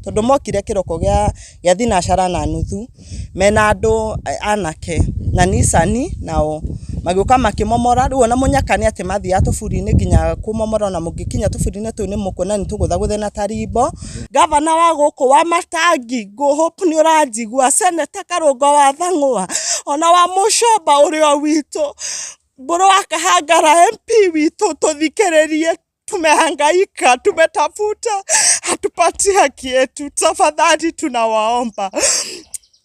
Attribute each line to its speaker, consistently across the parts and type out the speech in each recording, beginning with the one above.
Speaker 1: Tondũ mokire kĩroko gĩa thinacara na nuthu mena andũ anake na Nissan nao magĩũka makĩmomora. Rĩu ona mũnyaka nĩ atĩ mathiaga tũburi-inĩ nginya kũmomora, ona mũngĩkinya tũburi-inĩ tũu nĩ mũkuona nĩ tũgũthagũthe na tarimbo. Gavana wa gũkũ wa Matangi, ngũ hope nĩ ũranjigua, Senator Karũngo wa Thang'wa, ona wa Mũcomba ũrĩ o witũ, Mbũrũ wa Kahangara MP witũ, tũthikĩrĩrie. Tumehangaika, tumetafuta, hatupati haki yetu. Tafadhali tunawaomba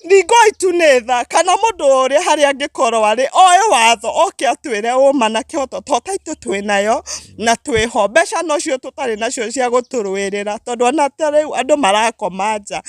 Speaker 1: ringoi tu nĩ tha kana mũndũ ũrĩa harĩa angĩkorwo arĩ oe watho oke atwĩre ũma na kĩhoto to taitũ twĩ nayo na twĩho mbeca nocio tũtarĩ nacio cia gũtũrũĩrĩra tondũ ona ta rĩu andũ marakoma nja.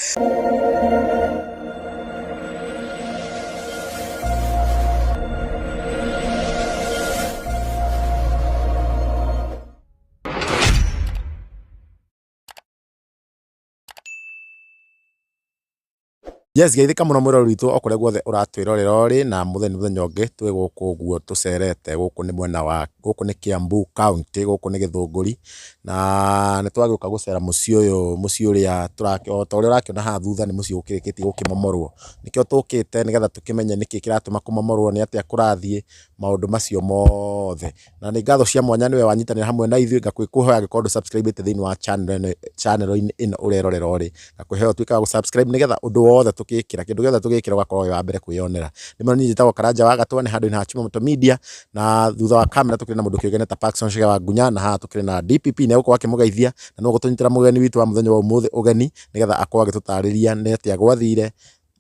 Speaker 2: Yes, geithĩka mũno mwĩroreri witũ o kũrĩa guothe ũratwĩrorera ũrĩ na mũthenya mũthenya ũngĩ twĩ gũkũ ũguo tũcerete gũkũ nĩ mwena wa gũkũ nĩ Kiambu County gũkũ nĩ Gĩthũngũri na nĩ twagĩũka gũcera mũciĩ ũyũ mũciĩ ũrĩa o ta ũrĩa ũrakĩona haha thutha nĩ mũciĩ ũkĩrĩkĩtie gũkĩmomorwo. Nĩkĩo tũkĩte nĩgetha tũkĩmenye nĩkĩ kĩratũma kũmomorwo, nĩ atĩa kũrathiĩ, maũndũ macio mothe. Na nĩ ngatho cia mwanya nĩwe wanyitanĩra hamwe na ithuĩ, ngakũhoya angĩkorwo ndũ subscribe ĩte thĩinĩ wa channel ĩno channel ĩno ũrerorera ũrĩ, ngakũhoya ũtuĩke wa gũ subscribe nĩgetha ũndũ wothe tũgĩkĩra, kĩndũ gĩothe tũgĩkĩra ũgakorwo wĩ wa mbere kwĩyonera. Rĩmwe niĩ njĩtagwo Karanja wa Gatwa, nĩ handũ-inĩ ha Chuma Moto Media, na thutha wa kamera tũkĩrĩ na mũndũ kĩũĩkaine ta Paxson Chege wa Ngunya, na haha tũkĩrĩ na DPP nĩ egũkorwo akĩmũgeithia, na nĩwe ũgũtũnyitĩra mũgeni witũ wa mũthenya wa ũmũthĩ ũgeni, nĩgetha akorwo agĩtũtarĩria nĩ atĩa gwathire,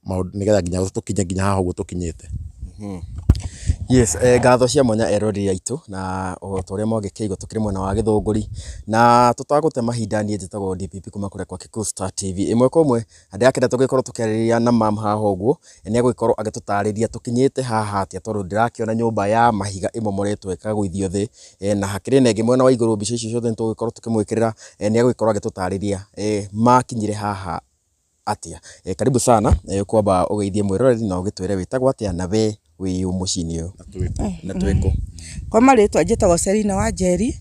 Speaker 2: maũndũ nĩgetha nginya tũkinye nginya haha ũguo tũkinyĩte.
Speaker 3: Yes, ngatho cia mwanya eroreri aitũ na o ta ũrĩa mwagĩkĩigua tũkĩrĩ mwena wa Gĩthũngũri na tũtagũte mahinda niĩ njĩtagwo DPP kuma kũrĩa kwa Kikuyu Star TV ĩmwe kwa ĩmwe na ndĩrakena tũgĩkorwo tũkĩarĩrĩria na mam haha ũguo nĩ egũgĩkorwo agĩtũtarĩria tũkinyĩte haha atĩa tondũ ndĩrakĩona nyũmba ya mahiga ĩmomoretwo ĩkagũithio thĩ na hakĩrĩ na ĩngĩ mwena wa igũrũ mbica icio ciothe nĩ tũgũgĩkorwo tũkĩmwĩkĩrĩra nĩ egũgĩkorwo agĩtũtarĩria makinyire haha atĩa. Karibu sana, ũkwamba ũgeithie mwĩroreri na ũgĩtwĩre wĩtagwo atĩa na we wĩ ũ mũciĩ-inĩ ũyũ na twĩ kũ?
Speaker 1: Kwa marĩtwa njĩtagwo Selina Wanjeri,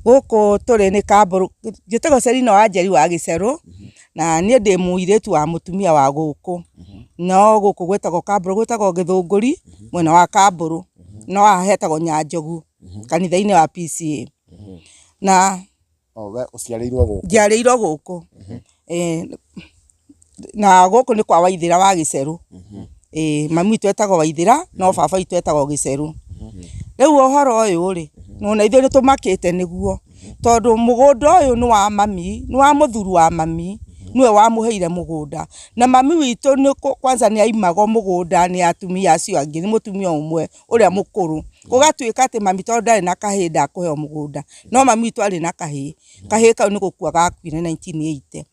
Speaker 1: gũkũ tũrĩ nĩ Kambũrũ, njĩtagwo Selina Wanjeri wa Gĩcerũ, na niĩ ndĩ mũirĩtu wa mũtumia wa gũkũ, no gũkũ gwĩtagwo Kambũrũ, gwĩtagwo Gĩthũngũri, mwena wa Kambũrũ, no haha hetagwo Nyanjogu, kanitha-inĩ wa PCEA. Na
Speaker 2: O we ũciarĩirwo gũkũ?
Speaker 1: Njiarĩirwo gũkũ. Ĩĩ na gũkũ nĩ kwa Waithĩra wa Gĩcerũ. Ĩĩ mami witũ etagwo Waithĩra no baba witũ etagwo Gĩcerũ. Rĩu ũhoro ũyũ rĩ, ona ithuĩ nĩ tũmakĩte nĩguo, tondũ mũgũnda ũyũ nĩ wa mami, nĩ wa mũthuri wa mami, nĩwe wamũheire mũgũnda. Na mami witũ kwanza nĩ aimagwo mũgũnda nĩ atumia acio angĩ, nĩ mũtumia ũmwe ũrĩa mũkũrũ. Gũgatuĩka atĩ mami tondũ ndarĩ na kahĩĩ ndakũheo mũgũnda, no mami witũ arĩ na kahĩĩ, kahĩĩ kau nĩ gũkua gakuire 1980.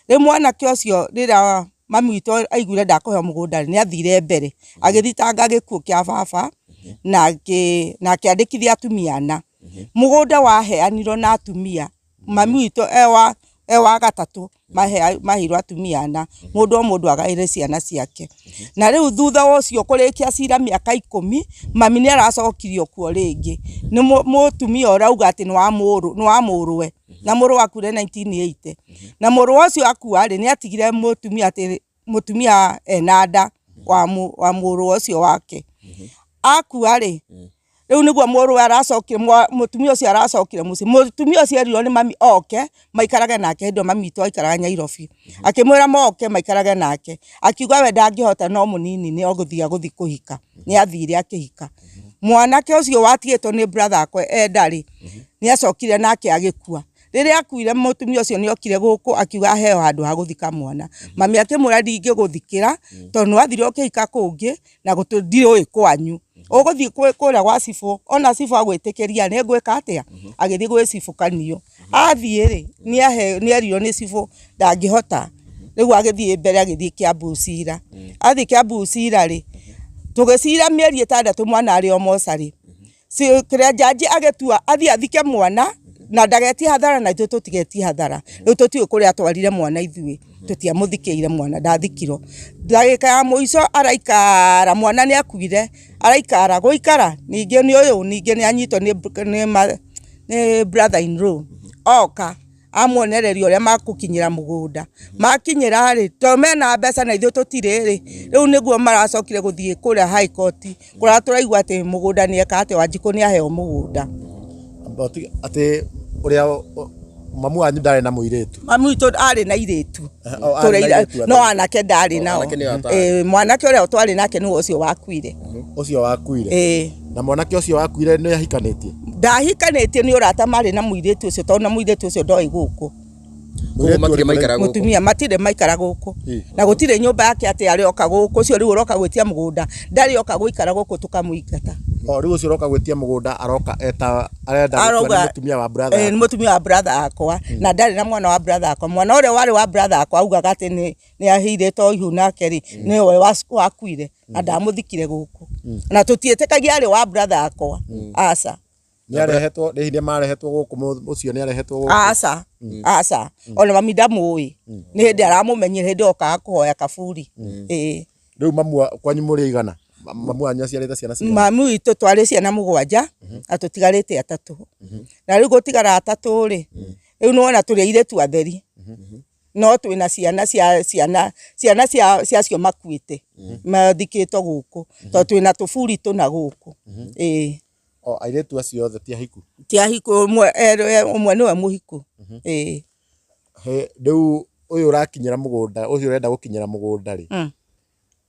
Speaker 1: Rĩu mwanake ũcio rĩrĩa mami witũ aiguire ndakũheo mũgũnda rĩ, nĩ athire mbere, agĩthitanga gĩkuũ kĩa baba na akĩandĩkithia atumia ana. Mũgũnda waheanirwo na atumia, mami witũ e wa gatatũ maheirwo atumia ana, mũndũ o mũndũ agaĩre ciana ciake. Na rĩu thutha wa ũcio kũrĩkia cira mĩaka ikũmi, mami nĩ aracokirio kuo rĩngĩ nĩ mũtumia ũrauga atĩ nĩ wa mũrũwe, na mũrũwe akuire 1980. Na mũrũwe ũcio akua rĩ, nĩ atigire mũtumia atĩ mũtumia ena nda wa mũrũwe ũcio wake. Akua rĩ, Rĩu nĩguo mũrũwe aracokire, mũtumia ũcio aracokire mũciĩ. Mũtumia ũcio erirwo nĩ mami oke maikarage nake hĩndĩ ĩyo mami witũ aikaraga Nyairobi. Akĩmwĩra moke maikarage nake. Akiuga we ndangĩhota no mũnini nĩ egũthiĩ agũthiĩ kũhika. Nĩ athire akĩhika. Mwanake ũcio watigĩtwo nĩ brother yakwa e nda rĩ, nĩ acokire nake agĩkua. Rĩrĩa akuire mũtumia ũcio nĩ okire gũkũ akiuga aheo handũ ha gũthika mwana. Mami akĩmwĩra ndingĩgũthikĩra tondũ nĩ wathire ũkĩhika kũngĩ na ndiũĩ kwanyu. Ũgũthiĩ kũrĩa gwa cibũ, ona cibũ agwĩtĩkĩria nĩ ngwĩka atĩa? Agĩthiĩ gwĩ cibũ Kaniũ. Athiĩ rĩ, nĩ erirwo nĩ cibũ ndangĩhota, rĩu agĩthiĩ mbere agĩthiĩ Kiambu cira. Athiĩ Kiambu cira rĩ, tũgĩcira mĩeri ĩtandatũ mwana arĩ o mocarĩ. Kĩrĩa njanji agĩtua athiĩ athike mwana na ndagetie hathara na ithuĩ tũtigetie hathara. Rĩu tũtiũĩ kũrĩa atwarire mwana ithuĩ, tũtiamũthikĩire mwana ndathikirwo. Ndagĩka ya mũico araikara mwana nĩ akuire, araikara gũikara ningĩ nĩ ũyũ ningĩ nĩ anyitwo nĩ brother in law oka. Amuonereria ũrĩa makũkinyĩra mũgũnda. Makinyĩra rĩ, tondũ mena mbeca na ithuĩ tũtirĩ rĩ, rĩu nĩguo maracokire gũthiĩ kũrĩa High Court, kũrĩa tũraigua atĩ mũgũnda nĩ eka atĩ Wanjikũ nĩ aheo mũgũnda.
Speaker 2: Atĩ ũrĩa mamu wanyu ndarĩ na mũirĩtu?
Speaker 1: Mami witũ arĩ na irĩtu.
Speaker 2: O, arĩ na airĩtu
Speaker 1: No anake ndarĩ nao.
Speaker 3: Anake nĩo atarĩ.
Speaker 1: Ĩĩ, mwanake ũrĩa twarĩ nake nĩwe ũcio wakuire.
Speaker 2: Ũcio wakuire?
Speaker 1: Ĩĩ.
Speaker 2: Na mwanake ũcio wakuire nĩ ahikanĩtie?
Speaker 1: Ndahikanĩtie, nĩ ũrata marĩ na mũirĩtu ũcio, tondũ na mũirĩtu ũcio ndoĩ gũkũ.
Speaker 3: Koguo matirĩ maikara gũkũ.
Speaker 1: Mũtumia matirĩ maikara gũkũ.
Speaker 2: Ĩ.
Speaker 1: Na gũtirĩ nyũmba yake atĩ arĩ oka gũkũ, ũcio rĩu ũroka gwĩtia mũgũnda ndarĩ oka gũikara gũkũ tũkamũingata.
Speaker 2: O rĩu ũcio ũroka gwĩtia mũgũnda aroka eta arenda gũtua nĩ
Speaker 1: Arauga
Speaker 2: mũtumia wa brother
Speaker 1: nĩ mũtumia wa brother yakwa, na ndarĩ na mwana wa brother yakwa. Mwana ũrĩa warĩ wa brother yakwa augaga atĩ nĩ ahĩirĩtwo ihu nake rĩ, nĩwe wakuire na ndamũthikire gũkũ, na tũtiĩtĩkagia arĩ wa brother yakwa, aca.
Speaker 2: Nĩ arehetwo nĩ hĩndĩ marehetwo gũkũ, ũcio nĩ arehetwo gũkũ?
Speaker 1: Aca, aca, ona mami ndamũĩ, nĩ hĩndĩ aramũmenyire hĩndĩ okaga kũhoya kaburi. Ĩĩ.
Speaker 2: Rĩu mamu kwanyu mũrĩ aigana? Mamu wanyu aciarĩte ciana cigana?
Speaker 1: Mami witũ twarĩ ciana 7 na tũtigarĩte 3. Na rĩu gũtigara 3 rĩ, rĩu nĩwona tũrĩ airĩtu atheri, no twĩna ciana cia ciana ciana cia cia acio makuĩte mathikĩtwo gũkũ, tondũ twĩna tũburi tũna gũkũ. Ĩĩ.
Speaker 2: O airĩtu acio othe ti ahiku?
Speaker 1: Ti ahiku, ũmwe ũmwe nĩwe mũhiku. Ĩĩ.
Speaker 2: Rĩu ũyũ ũrakinyĩra mũgũnda, ũcio ũrenda gũkinyĩra mũgũnda rĩ,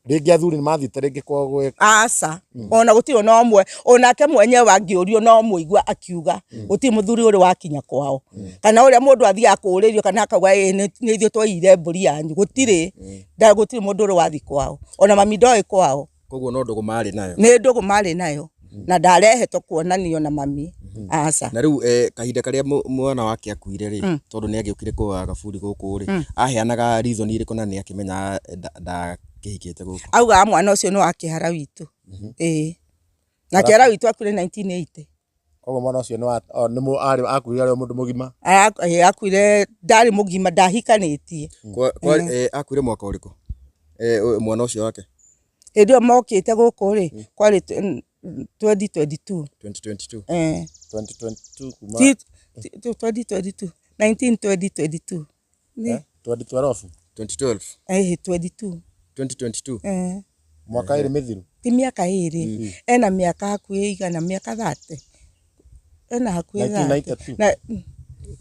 Speaker 2: rĩngĩ athuri nĩ mathiĩte rĩngĩ kwa gwĩ
Speaker 1: Aca, ona gũtirĩ ona ũmwe, onake mwenyewe angĩũrio no mũigua akiuga gũtirĩ mũthuri ũrĩ wakinya kwao, kana ũrĩa mũndũ athiaga kũũrĩrio kana akauga ĩĩ nĩ ithuĩ twaiyire mbũri yanyu, gũtirĩ gũtirĩ mũndũ ũrĩ wathiĩ kwao, ona mami ndoĩ kwao.
Speaker 3: Koguo no ndũgũ marĩ nayo?
Speaker 1: Nĩ ndũgũ marĩ nayo, na ndarehetwo kuonanio na mami, aca.
Speaker 3: Na rĩu kahinda karĩa mwana wake akuire rĩ, tondũ nĩ agĩũkire kũhoya kaburi gũkũ rĩ, aheanaga reason irĩkũ na nĩ akĩmenyaga ndakĩhikĩte gũkũ?
Speaker 1: Augaga mwana ũcio nĩ wa kĩhara witũ. Ĩĩ. Na kĩhara witũ akuire 1980.
Speaker 2: Koguo mwana ũcio nĩ wa nĩ arĩ akuire arĩ o mũndũ mũgima?
Speaker 1: Akuire ndarĩ mũgima, ndahikanĩtie.
Speaker 3: Akuire mwaka ũrĩkũ mwana ũcio wake?
Speaker 1: Hĩndĩ ĩyo mokĩte gũkũ rĩ, kwarĩ 2022.
Speaker 3: 2022.
Speaker 2: 2022 kuma
Speaker 1: 2022. 19 2022.
Speaker 2: 2012.
Speaker 3: 2012.
Speaker 1: 22.
Speaker 3: 2022.
Speaker 2: Mwaka ĩrĩ mĩthiru?
Speaker 1: Ti mĩaka ĩrĩ. Ena mĩaka hakuhĩ igana, mĩaka 30. Ena hakuhĩ
Speaker 2: 1992.
Speaker 1: Na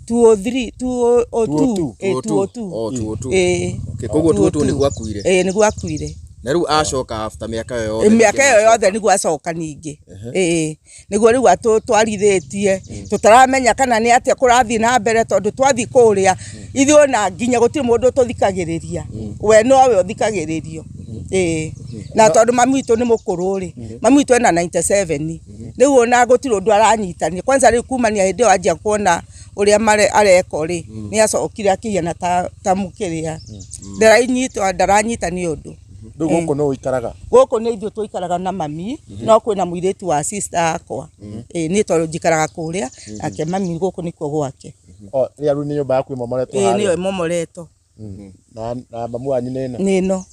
Speaker 1: 203, 202. 202.
Speaker 3: Oh, 202. Okay, koguo 202 nĩguo akuire.
Speaker 1: Ĩĩ, nĩguo akuire.
Speaker 3: Na rĩu acoka after mĩaka ĩyo yothe.
Speaker 1: Mĩaka ĩyo yothe nĩguo acoka ningĩ. Ĩĩ. Nĩguo rĩu atũtwarithĩtie, tũtaramenya kana nĩ atĩa kũrathiĩ na mbere, tondũ twathiĩ kũrĩa ithuĩ ona nginya gũtirĩ mũndũ tũthikagĩrĩria, we nowe ũthikagĩrĩrio. Ĩĩ. Na tondũ mami witũ nĩ mũkũrũ rĩ, mami witũ ena 97, rĩu ona gũtirĩ ũndũ aranyitania. Kwanza rĩu kumania hĩndĩ ĩyo anjia kuona ũrĩa areko rĩ, nĩ acokire akĩhiana ta mũkĩrĩa. Ndaranyita nĩ ũndũ.
Speaker 2: Rĩu gũkũ nĩ ũikaraga?
Speaker 1: Gũkũ nĩ ithuĩ tũikaraga na mami, no kwĩna mũirĩtu wa sister yakwa. Ĩĩ, niĩ tondũ njikaraga kũrĩa, nake mami gũkũ nĩkuo gwake.
Speaker 2: O, rĩrĩa rĩu nĩ nyũmba yaku ĩmomoretwo
Speaker 1: Ĩĩ,
Speaker 2: harĩa?
Speaker 1: nĩyo ĩmomoretwo.
Speaker 2: Na mamu wanyu nĩ ĩno?
Speaker 1: Nĩ ĩno.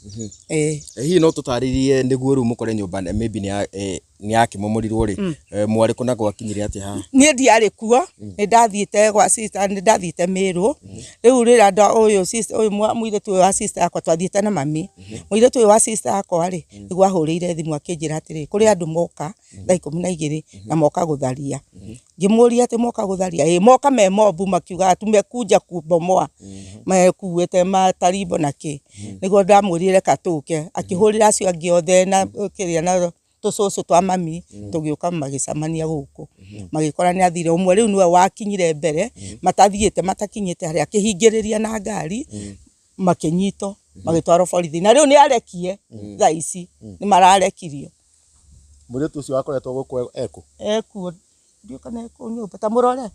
Speaker 1: Ĩĩ.
Speaker 3: Hihi no tũtarĩrie nĩguo rĩu mũkore nyũmba maybe nĩ yakĩmomorirwo rĩ, mwarĩ kũ na gwakinyire atĩa haha?
Speaker 1: Niĩ ndiarĩ kuo, nĩ ndathiĩte gwa sister, nĩ ndathiĩte Mĩrũ. Rĩu rĩrĩa ũyũ sister, ũyũ mũirĩtu ũyũ wa sister yakwa twathiĩte na mami. Mũirĩtu ũyũ wa sister yakwa rĩ, nĩguo ahũrĩire thimũ akĩnjĩra atĩrĩ, kũrĩ andũ moka thaa 12 na moka gũtharia. Ngĩmũria atĩ moka gũtharia? Ĩĩ, moka me mobu makiugaga tumekuja kubomoa. Mekuĩte matarimbo na kĩ. Nĩguo ndamwĩrire reka tũke. Akĩhũrĩra acio angĩ othe na kĩrĩa na tũcũcũ twa mami, tũgĩũka magĩcemania gũkũ. Magĩkora nĩ athire. Ũmwe rĩu nĩwe wakinyire mbere, matathiĩte matakinyĩte harĩa, akĩhingĩrĩria na ngari, makĩnyitwo, magĩtwarwo borithi. Na rĩu nĩ arekie thaa ici, nĩ mararekirio.
Speaker 2: Mũirĩtu ũcio wakoretwo gũkũ ekũ?
Speaker 1: Ekuo, ndiũĩ kana ekũ nyũmba, ta mũrore.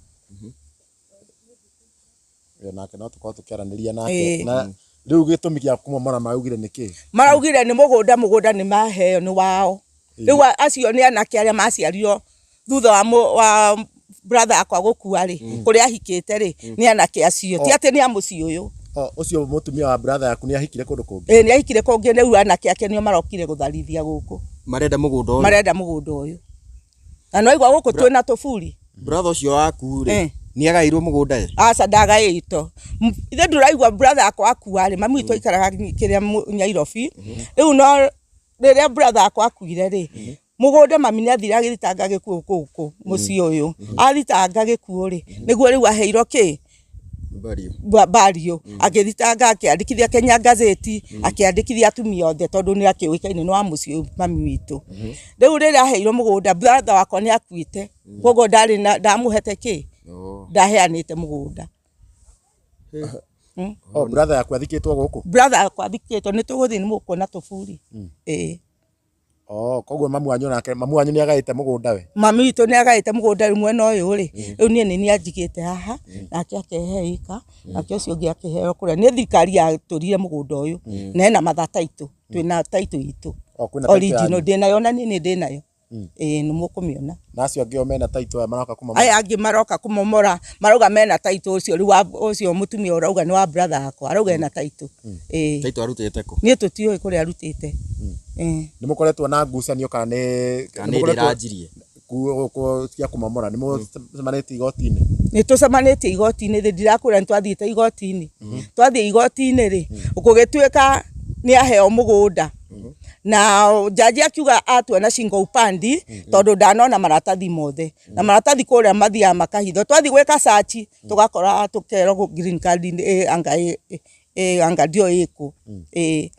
Speaker 2: Nake no tũkorwo tũkĩaranĩria nake. Na rĩu gĩtũmi gĩa kũmomora maraugire nĩ kĩ?
Speaker 1: Maraugire nĩ mũgũnda, mũgũnda nĩ maheo nĩ wao. Rĩu acio nĩ anake arĩa maciarirwo thutha wa brother yakwa gũkua rĩ, kũrĩa ahikĩte rĩ, nĩ anake acio, ti atĩ nĩ a mũciĩ ũyũ.
Speaker 2: Ũcio mũtumia wa brother yaku nĩ ahikire kũndũ kũngĩ?
Speaker 1: Ĩĩ, nĩ ahikire kũngĩ, rĩu anake ake nĩo marokire gũtharithia gũkũ.
Speaker 3: Marenda mũgũnda ũyũ?
Speaker 1: Marenda mũgũnda ũyũ. Na no igua gũkũ twĩna tũburi.
Speaker 3: Brother ũcio waku rĩ, Nĩ agaĩirwo mũgũnda ĩ?
Speaker 1: Aca ndagaĩtwo. Ithe ndũraigua brother yakwa akua rĩ, mami witũ aikaraga kĩrĩa Nyairobi. Rĩu no rĩrĩa brother yakwa akuire rĩ, mũgũnda mami nĩ athire agĩthitanga gĩkuũ gũkũ mũciĩ ũyũ. Athitanga gĩkuũ rĩ, nĩguo rĩu aheirwo kĩ?
Speaker 3: Burial.
Speaker 1: Burial. Agĩthitanga akĩandĩkithia Kenya Gazette, akĩandĩkithia atumia othe tondũ nĩ akĩũĩkaine nĩ wa mũciĩ ũyũ mami witũ. Rĩu rĩrĩa aheirwo mũgũnda brother wakwa nĩ akuĩte. Koguo ndarĩ na ndamũhete kĩ?
Speaker 3: Oh.
Speaker 1: Ndaheanĩte mũgũnda.
Speaker 2: Oh, brother yaku athikĩtwo gũkũ?
Speaker 1: Brother yakwa athikĩtwo nĩ tũgũthiĩ nĩ mũkuona tũburi. Ĩĩ.
Speaker 2: Oh, koguo mamu wanyu nake mamu wanyu nĩ agaĩte mũgũnda we?
Speaker 1: Mami witũ nĩ agaĩte mũgũnda rĩu mwena ũyũ rĩ, rĩu niĩ nĩ niĩ anjigĩte haha, nake akehe ĩka, nake ũcio ũngĩ akĩheo kũrĩa. Nĩ thirikari yatũrire mũgũnda ũyũ, na ĩna matha title, twĩna title itũ.
Speaker 2: Oh, kwĩna title
Speaker 1: Original
Speaker 2: yanyu?
Speaker 1: ndĩnayo ona niĩ nĩ ndĩnayo. Ĩĩ nĩ mũkũmĩona.
Speaker 2: Na acio angĩ o mena title aya maroka kũmomora?
Speaker 1: Aya angĩ maroka kũmomora marauga mena title ũcio rĩu ũcio mũtumia ũrauga nĩ wa brother yakwa arauga ena title. Ĩĩ.
Speaker 3: Title arutĩte kũ?
Speaker 1: Niĩ tũtiũĩ kũrĩa arutĩte. Ĩĩ.
Speaker 2: Nĩ mũkoretwo na ngucanio kana nĩ
Speaker 3: Kana nĩ hĩndĩ ĩranjirie?
Speaker 2: cia kũmomora nĩ mũcemanĩtie igoti-inĩ?
Speaker 1: Nĩ tũcemanĩtie igoti-inĩ thĩ ndirakwĩra nĩ twathiĩte igoti-inĩ. Twathiĩ igoti-inĩ rĩ, gũgĩtuĩka nĩ aheo mũgũnda. Na jaji akiuga atua na shingo upandi tondũ ndanona maratathi mothe. Na maratathi kũrĩa mathiaga makahithwo. Twathiĩ gwĩka search tũgakora tũkerwo green card anga anga ndiũĩ ĩkũ. Ĩĩ.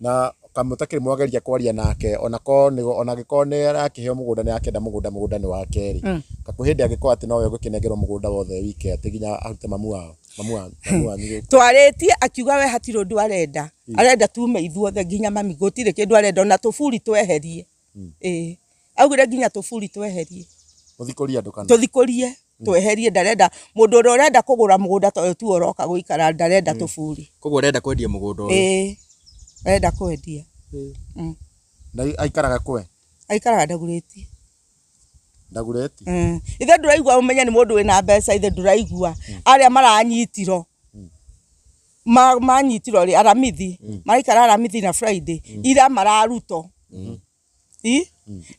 Speaker 2: Na kamũtakĩrĩ mwageria kwaria nake ona korwo nĩ ona angĩkorwo nĩ arakĩheo mũgũnda nĩ arakĩenda mũgũnda mũgũnda nĩ wake rĩ. Ka kwĩ hĩndĩ angĩkorwo atĩ nowe ũgũkĩnengerwo mũgũnda wothe wike atĩ nginya arute mamu wao mamu wanyu mamu wanyu gũkũ.
Speaker 1: Twarĩtie akiuga we hatirĩ ũndũ arenda. Arenda tume ithuothe nginya mami gũtirĩ kĩndũ arenda ona tũburi tweherie. Ĩĩ. Augire nginya tũburi tweherie.
Speaker 2: Mũthikũrie andũ kana?
Speaker 1: Tũthikũrie tweherie ndarenda mũndũ ũrĩa ũrenda kũgũra mũgũnda ta ũyũ tiwe ũroka gũikara ndarenda tũburi.
Speaker 3: Koguo arenda kwendia mũgũnda ũyũ?
Speaker 1: Ĩĩ. Arenda kwendia.
Speaker 2: Na aikaraga kũ we?
Speaker 1: Aikaraga Ndagurĩti.
Speaker 2: Ndagureti?
Speaker 1: Ithe ndũraigua ũmenye nĩ mũndũ wĩna mbeca ithe ndũraigua. Arĩa maranyitirwo manyitirwo rĩ Aramithi, maraikara Aramithi na Friday, ira mararutwo. I?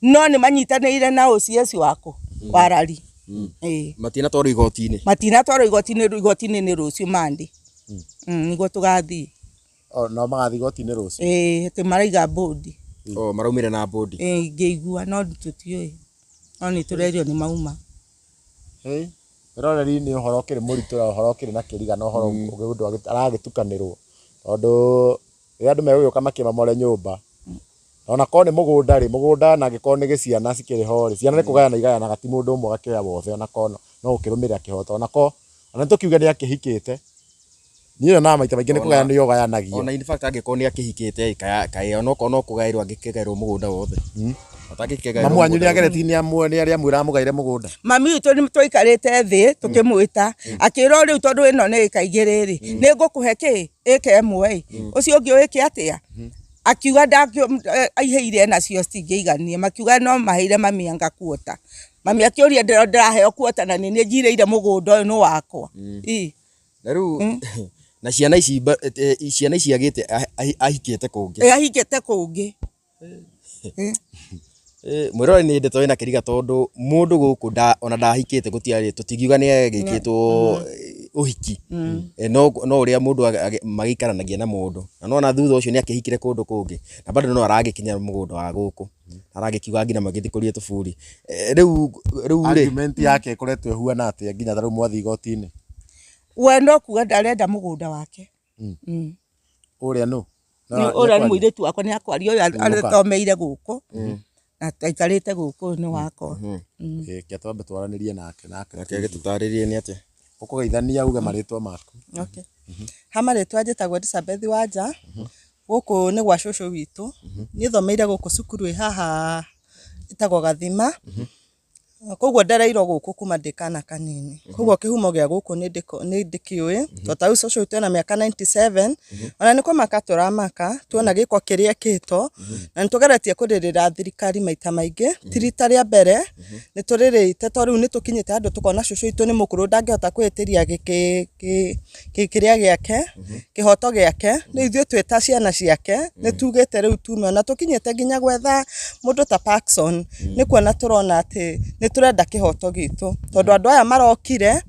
Speaker 1: No nĩ manyitanĩire na OCS wakũ wa Rari. Ĩĩ.
Speaker 3: Matinatwarwo igoti-inĩ?
Speaker 1: Matinatwarwo igoti-inĩ, igoti-inĩ nĩ rũciũ Monday. Nĩguo tũgathiĩ.
Speaker 2: Oh, nao magathiĩ igoti-inĩ rũciũ?
Speaker 1: Ĩĩ, atĩ maraiga bũndi.
Speaker 3: Oh, maraumire na bũndi?
Speaker 1: Ĩĩ, ngĩigua no tũtiũĩ. No nĩ tũrerirwo nĩ mauma.
Speaker 2: Hey, roreri nĩ ũhoro ũkĩrĩ mũritũ na ũhoro ũkĩrĩ na kĩriga na ũhoro mũndũ aragĩtukanĩrwo tondũ rĩrĩa andũ megũgĩũka makĩmomore nyũmba ona korwo nĩ mũgũnda rĩ, mũgũnda ona angĩkorwo nĩ gĩciana cikĩrĩ ho rĩ, ciana nĩ kũgayana igayanaga ti mũndũ ũmwe agakĩoya wothe ona korwo no gũkĩrũmĩrĩra kĩhoto ona korwo ona nĩtũkiuge nĩ akĩhikĩte niĩ nyonaga maita maingĩ nĩ kũgayanio ũgayanagio.
Speaker 3: Ona in fact angĩkorwo nĩ akĩhikĩte ĩ, kaĩ onokorwo no kũgaĩrwo angĩkĩgaĩrwo mũgũnda wothe. Atangĩkĩgaĩrwo
Speaker 2: Mamu wanyu nĩ
Speaker 3: mũgũnda wothe.
Speaker 2: ageretie nĩ arĩa amwĩra amũgaĩre mũgũnda?
Speaker 1: Mami witũ nĩ twaikarĩte thĩ tũkĩmwĩta akĩrwo rĩu tondũ ĩno nĩ ĩka igĩrĩ rĩ nĩ ngũkũhe kĩ ĩka ĩmwe ĩ ũcio ũngĩ wĩke atĩa akiuga aiheire nacio citingĩigania makiuga no maheire mami anga kuota mami akĩũria ndĩraheo kuota na nĩ niĩ njirĩire mũgũnda ũyũ nĩ wakwa. Ĩ.
Speaker 3: Na rĩu na ciana ici ciana ici agĩte ahikĩte kũngĩ.
Speaker 1: Ĩ ahikĩte kũngĩ.
Speaker 3: Mwĩroreri nĩ ndeto ĩna kĩriga tondũ mũndũ gũkũ ona ndahikĩte gũtiarĩ tũtingiuga nĩ agĩkĩtwo ũhiki. No no ũrĩa mũndũ magĩikaranagia na mũndũ. Na nĩwona thutha ũcio nĩ akĩhikire kũndũ kũngĩ na bado no aragĩkinya mũgũnda wa gũkũ. Aragĩkiuga nginya magĩthikũrie tũburi. Rĩu rĩu rĩ.
Speaker 2: Argument yake ĩkoretwo ĩhuana atĩa nginya ta rĩu mwathiĩ igoti-inĩ?
Speaker 1: We no kuga ndarenda mũgũnda wake.
Speaker 2: Ũrĩa nũ?
Speaker 1: Ũrĩa nĩ mũirĩtu wakwa nĩ akwaria ũyũ athomeire gũkũ na aikarĩte gũkũ nĩ wakwa.
Speaker 2: Reke twambe twaranĩrie nake nake.
Speaker 3: Nake agĩtũtarĩrie nĩ atĩa.
Speaker 2: Ũkũgeithania uge marĩtwa maku.
Speaker 4: Okay. Ha marĩtwa njĩtagwo Elizabeth Wanja, gũkũ nĩ gwa cũcũ witũ, niĩ thomeire gũkũ cukuru ĩ haha ĩtagwo Gathima, koguo ndereirwo gũkũ kuma ndĩ kana kanini, koguo kĩhumo gĩa gũkũ nĩ ndĩkĩũĩ, tondũ ta rĩu cũcũ witũ ena mĩaka 97, ona nĩ kũmaka tũramaka tuona gĩko kĩrĩa ekĩtwo, na nĩ tũgeretie kũrĩrĩra thirikari maita maingĩ, ti rita rĩa mbere, nĩ tũrĩrĩte tondũ rĩu nĩ tũkinyĩte handũ tũkona cũcũ witũ nĩ mũkũrũ ndangĩhota kwĩĩtĩria kĩrĩa gĩake, kĩhoto gĩake, rĩu ithuĩ twĩ ta ciana ciake, nĩ tugĩte rĩu tume, ona tũkinyĩte nginya gwetha mũndũ ta Parkson, nĩ kuona tũrona atĩ nĩ Tũrenda kĩhoto gitũ tondũ andũ aya marokire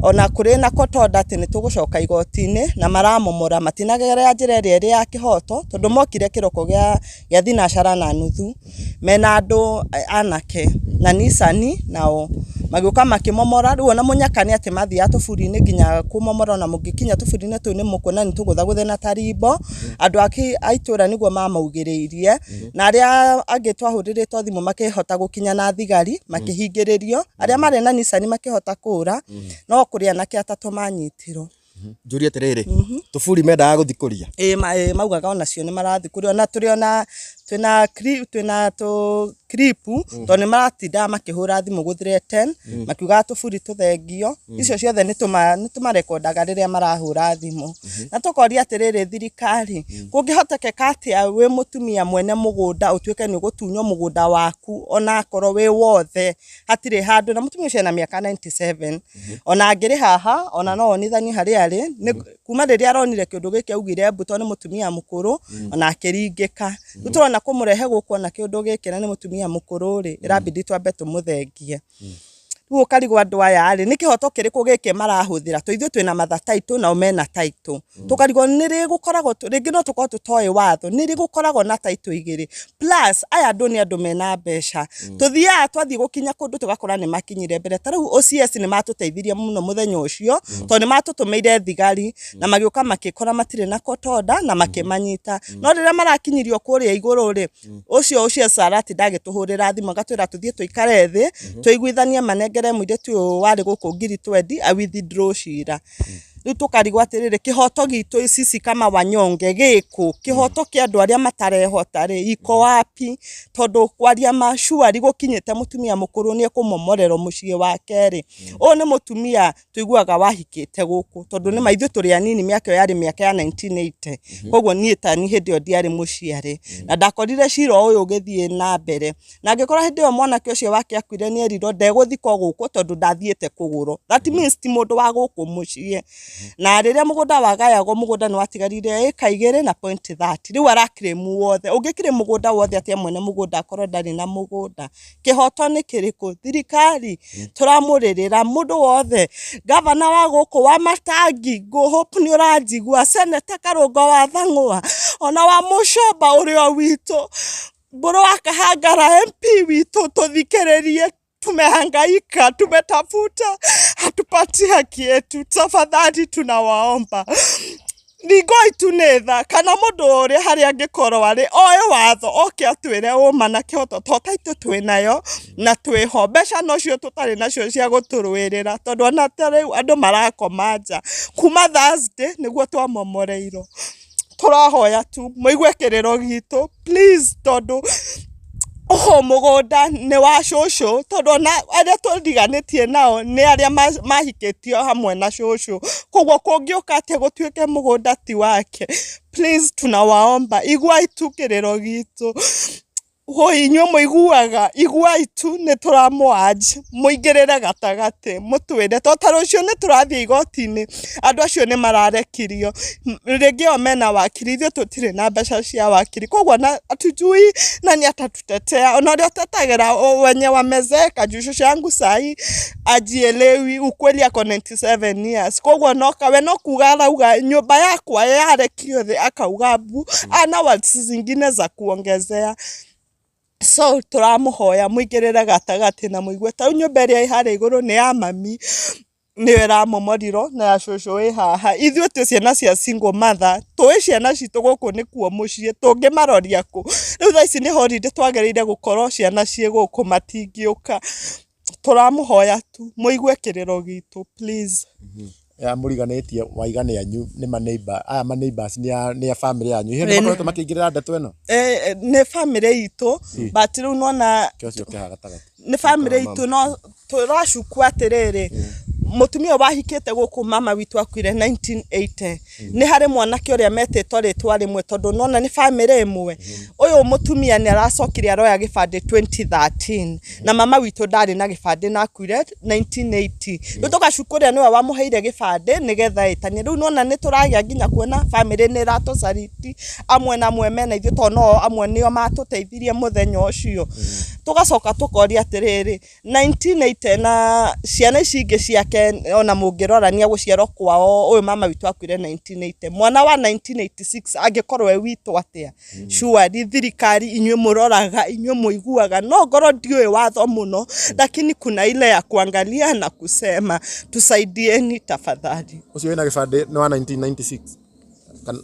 Speaker 4: ona kũrĩ na court order atĩ nĩ tũgũcoka igoti-inĩ na maramomora, matinagerera njĩra ĩrĩa ĩrĩ ya kĩhoto tondũ mokire kĩroko gĩa thinacara na nuthu mena andũ anake na Nissan, nao magĩũka makĩmomora. Rĩu ona mũnyaka nĩ atĩ mathiaga tũburi-inĩ nginya kũmomora, ona mũngĩkinya tũburi-inĩ tũu nĩ mũkuona nĩ tũgũthagũthe na tarimbo. Andũ a itũra nĩguo mamaugĩrĩirie, na arĩa angĩ twahũrĩrĩtwo thimũ makĩhota gũkinya na thigari makĩhingĩrĩrio, arĩa marĩ na Nissan makĩhota kũra, no kũrĩ anake atatũ manyitirwo.
Speaker 3: Njũrie atĩrĩrĩ, tũburi mendaga gũthiĩ kũria?
Speaker 4: Ĩĩ, maugaga onacio nĩ marathiĩ kũrĩa, ona tũrĩ ona twĩna tũ clip tondũ nĩ maratindaga makĩhũra thimũ gũ threaten makiugaga tũburi tũthengio. Icio ciothe nĩ tũmarekondaga rĩrĩa marahũra thimũ. Na tũkoria atĩrĩrĩ, thirikari, kũngĩhotekeka atĩa wĩ mũtumia mwene mũgũnda ũtuĩke nĩ ũgũtunywo mũgũnda waku onakorwo wĩ wothe hatirĩ handũ, na mũtumia ũcio ena mĩaka 97, ona angĩrĩ haha ona no onithanie harĩa arĩ. Kuma rĩrĩa aronire kĩũndũ gĩkĩ augire mbu tondũ nĩ mũtumia mũkũrũ, ona akĩringĩka. Rĩu tũrona kũmũrehe gũkũ ona kĩũndũ gĩkĩ na nĩ mũtumia mũkũrũ rĩ, ĩrabidi twambe tũmũthengie. Rĩu ũkarigwo andũ aya rĩ, nĩ kĩhoto kĩrĩkũ gĩkĩ marahũthĩra? To ithuĩ twĩna mother title nao mena title. Tũkarigwo nĩ rĩ gũkoragwo, rĩngĩ no tũkorwo tũtoĩ watho, nĩ rĩ gũkoragwo na title igĩrĩ? Plus aya andũ nĩ andũ mena mbeca. Tũthiaga twathiĩ gũkinya kũndũ tũgakora nĩ makinyire mbere. Ta rĩu OCS nĩ matũteithirie mũno mũthenya ũcio tondũ nĩ matũtũmĩire thigari na magĩũka makĩkora matirĩ na court order na makĩmanyita. No rĩrĩa marakinyirio kũrĩa igũrũ rĩ, ũcio OCS aratinda agĩtũhũrĩra thimũ agatwĩra tũthiĩ tũikare thĩ tũiguithanie manengere mũirĩtu ũyũ warĩ gũkũ ngiri 20 a withdraw cira. Rĩu tũkarigwo atĩrĩrĩ, kĩhoto gitũ sisi kama wanyonge gĩkũ? Kĩhoto kĩa andũ arĩa matarehota rĩ, iko wapi? Tondũ kwaria ma sure gũkinyĩte mũtumia mũkũrũ nĩ ekũmomorerwo mũciĩ wake rĩ, ũyũ nĩ mũtumia tũiguaga wahikĩte gũkũ, tondũ nĩ ma ithuĩ tũrĩ anini, mĩaka ĩyo yarĩ mĩaka ya 1980, koguo niĩ tani hĩndĩ ĩyo ndiarĩ mũciare na ndakorire cira ũyũ ũgĩthiĩ na mbere. Na angĩkorwo hĩndĩ ĩyo mwanake ũcio wake akuire nĩ erirwo ndegũthikwo gũkũ tondũ ndathiĩte kũgũrwo, that means ti mũndũ wa gũkũ mũciĩ. Na rĩrĩa mũgũnda wagayagwo, mũgũnda nĩ watigarire ĩka 2 na point 30. Rĩu ara claim wothe. Ũngĩ claim mũgũnda wothe atĩa mwene mũgũnda akorwo ndarĩ na mũgũnda? Kĩhoto nĩ kĩrĩkũ? Thirikari, tũramũrĩrĩra mũndũ wothe, gavana wa gũkũ wa Matangi, ngũ hope nĩ ũranjigua, Senator Karũngo wa Thang'wa, ona wa Mũcomba ũrĩa witũ, Mbũrũ wa Kahangara MP witũ, tũthikĩrĩrie. Tumehangaika, tumetafuta, hatupati haki yetu. Tafadhali tunawaomba, ringoi tu nĩ tha, kana mũndũ ũrĩa harĩa angĩkorwo arĩ oĩ watho oke atwĩre ũma na kĩhoto, to taitũ twĩnayo na twĩho mbeca nocio tũtarĩ nacio cia gũtũrũĩrĩra, tondũ ona ta rĩu andũ marakoma nja kuma Thursday nĩguo twamomoreirwo. Tũrahoya tu mũigue kĩrĩro gitũ please, tondũ ũyũ mũgũnda nĩ wa cũcũ, tondũ ona arĩa tũriganĩtie nao nĩ arĩa mahikĩtio hamwe na cũcũ, koguo kũngĩũka atĩa gũtuĩke mũgũnda ti wake? Please tunawaomba, iguai tu kĩrĩro gitũ. Hoi inyuĩ mũiguaga, iguai tu, nĩ tũramũ-urge mũingĩrĩre gatagatĩ mũtwĩre, to ta rũciũ nĩ tũrathiĩ igoti-inĩ, andũ acio nĩ mararekirio, rĩngĩ o mena wakiri, ithuĩ tũtirĩ na mbeca cia wakiri, koguo na hatujui nani atatutetea. Ona ũrĩa ũtetagĩra wenye wamezeeka, juu shosho yangu sahi ajielewi ukweli, ako 97 years, koguo no we no kuga arauga nyũmba yakwa yarekio thĩ, akauga mbu ana words zingine za kuongezea. So tũramũhoya mũingĩrĩre gatagatĩ na mũigue. Ta rĩu nyũmba ĩrĩa ĩ harĩa igũrũ nĩ ya mami, nĩyo ĩramomorirwo, na ya cũcũ ĩ haha. Ithuĩ twĩ ciana cia single mother, tũĩ ciana citũ gũkũ nĩkuo mũciĩ, tũngĩmaroria kũ? Rĩu thaa ici nĩ holiday twagĩrĩire gũkorwo ciana ciĩ gũkũ, matingĩũka. Tũramũhoya tu mũigue kĩrĩro gitũ please.
Speaker 2: Ya mũriganĩtie waiga nĩ anyu, nĩ ma neighbor, aya ma neighbors nĩ a family yanyu. Hihi nĩ makoretwo makĩingĩrĩra ndeto ĩno?
Speaker 4: Nĩ family itũ, but rĩu nona
Speaker 2: Kĩo ũcio kĩhaha gatagatĩ.
Speaker 4: Nĩ family itũ, no tũracuku atĩrĩrĩ, mũtumia ũyũ wahikĩte gũkũ, mama witũ akuire 1980, nĩ harĩ mwanake ũrĩa metĩtwo rĩtwa rĩmwe, tondũ nona nĩ family ĩmwe. Ũyũ mũtumia nĩ aracokire aroya gĩbandĩ 2013, na mama witũ ndarĩ na gĩbandĩ na akuire 1980. Rĩu tũgacuku ũrĩa nĩwe wamũheire gĩbandĩ nĩgetha ĩtanie. Rĩu nona nĩ tũragĩa nginya kuona family nĩ ĩratũcariti amwe na amwe mena ithuĩ, tondũ no amwe nĩo matũteithirie mũthenya ũcio. Tũgacoka tũkoria atĩrĩrĩ, 1980 na ciana ici ingĩ ciake ona mũngĩrorania gũciarwo kwao, ũyũ mama witũ akuire 1980, mwana wa 1986 angĩkorwo e witũ atĩa? Surely thirikari inyuĩ mũroraga, inyuĩ mũiguaga, no ngorwo ndiũĩ watho mũno, lakini kuna ile ya kuangalia na kusema tusaidieni tafadhali.
Speaker 2: Ũcio wĩna gĩbandĩ nĩ wa 1996 Kana-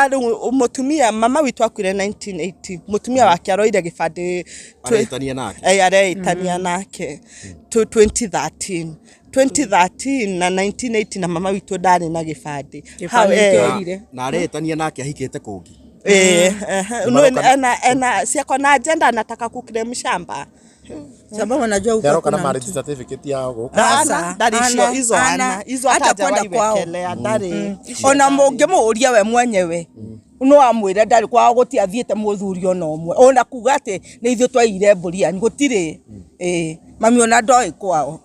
Speaker 4: Rĩu mũtumia mama witũ akuire 1980, mũtumia wake aroire gĩbandĩ
Speaker 3: Areĩtania nake.
Speaker 4: Areĩtania nake 2013 2013 na 1980 na mama witũ ndarĩ na gĩbandĩ.
Speaker 1: Gĩbandĩ
Speaker 4: Hau,
Speaker 1: kĩorire.
Speaker 3: Na areĩtania nake ahikĩte kũngĩ.
Speaker 4: Ehe. No, ena si ako na agenda, anataka kuclaim shamba.
Speaker 1: Sababu anajua huko
Speaker 2: Nĩaroka na
Speaker 1: kuna mtu.
Speaker 2: marriage certificate yao gũkũ.
Speaker 1: Sasa,
Speaker 4: Ana, ndarĩ icio
Speaker 1: ana,
Speaker 4: hizo
Speaker 1: ana.
Speaker 4: ana hizo
Speaker 1: Hata
Speaker 4: hata
Speaker 1: kwenda
Speaker 4: hajawahi
Speaker 1: kwao.
Speaker 4: wekelea ndarĩ icio
Speaker 1: Ona
Speaker 4: ndarĩ.
Speaker 1: mũngĩmũũria we mwenyewe no amwĩre ndarĩ kwao gũtiathiĩte mũthuri ona ũmwe, ona kuga atĩ nĩ ithuĩ twaiyire mbũri yanyu gũtirĩ. Ĩĩ, mami ona ndoĩ kwao.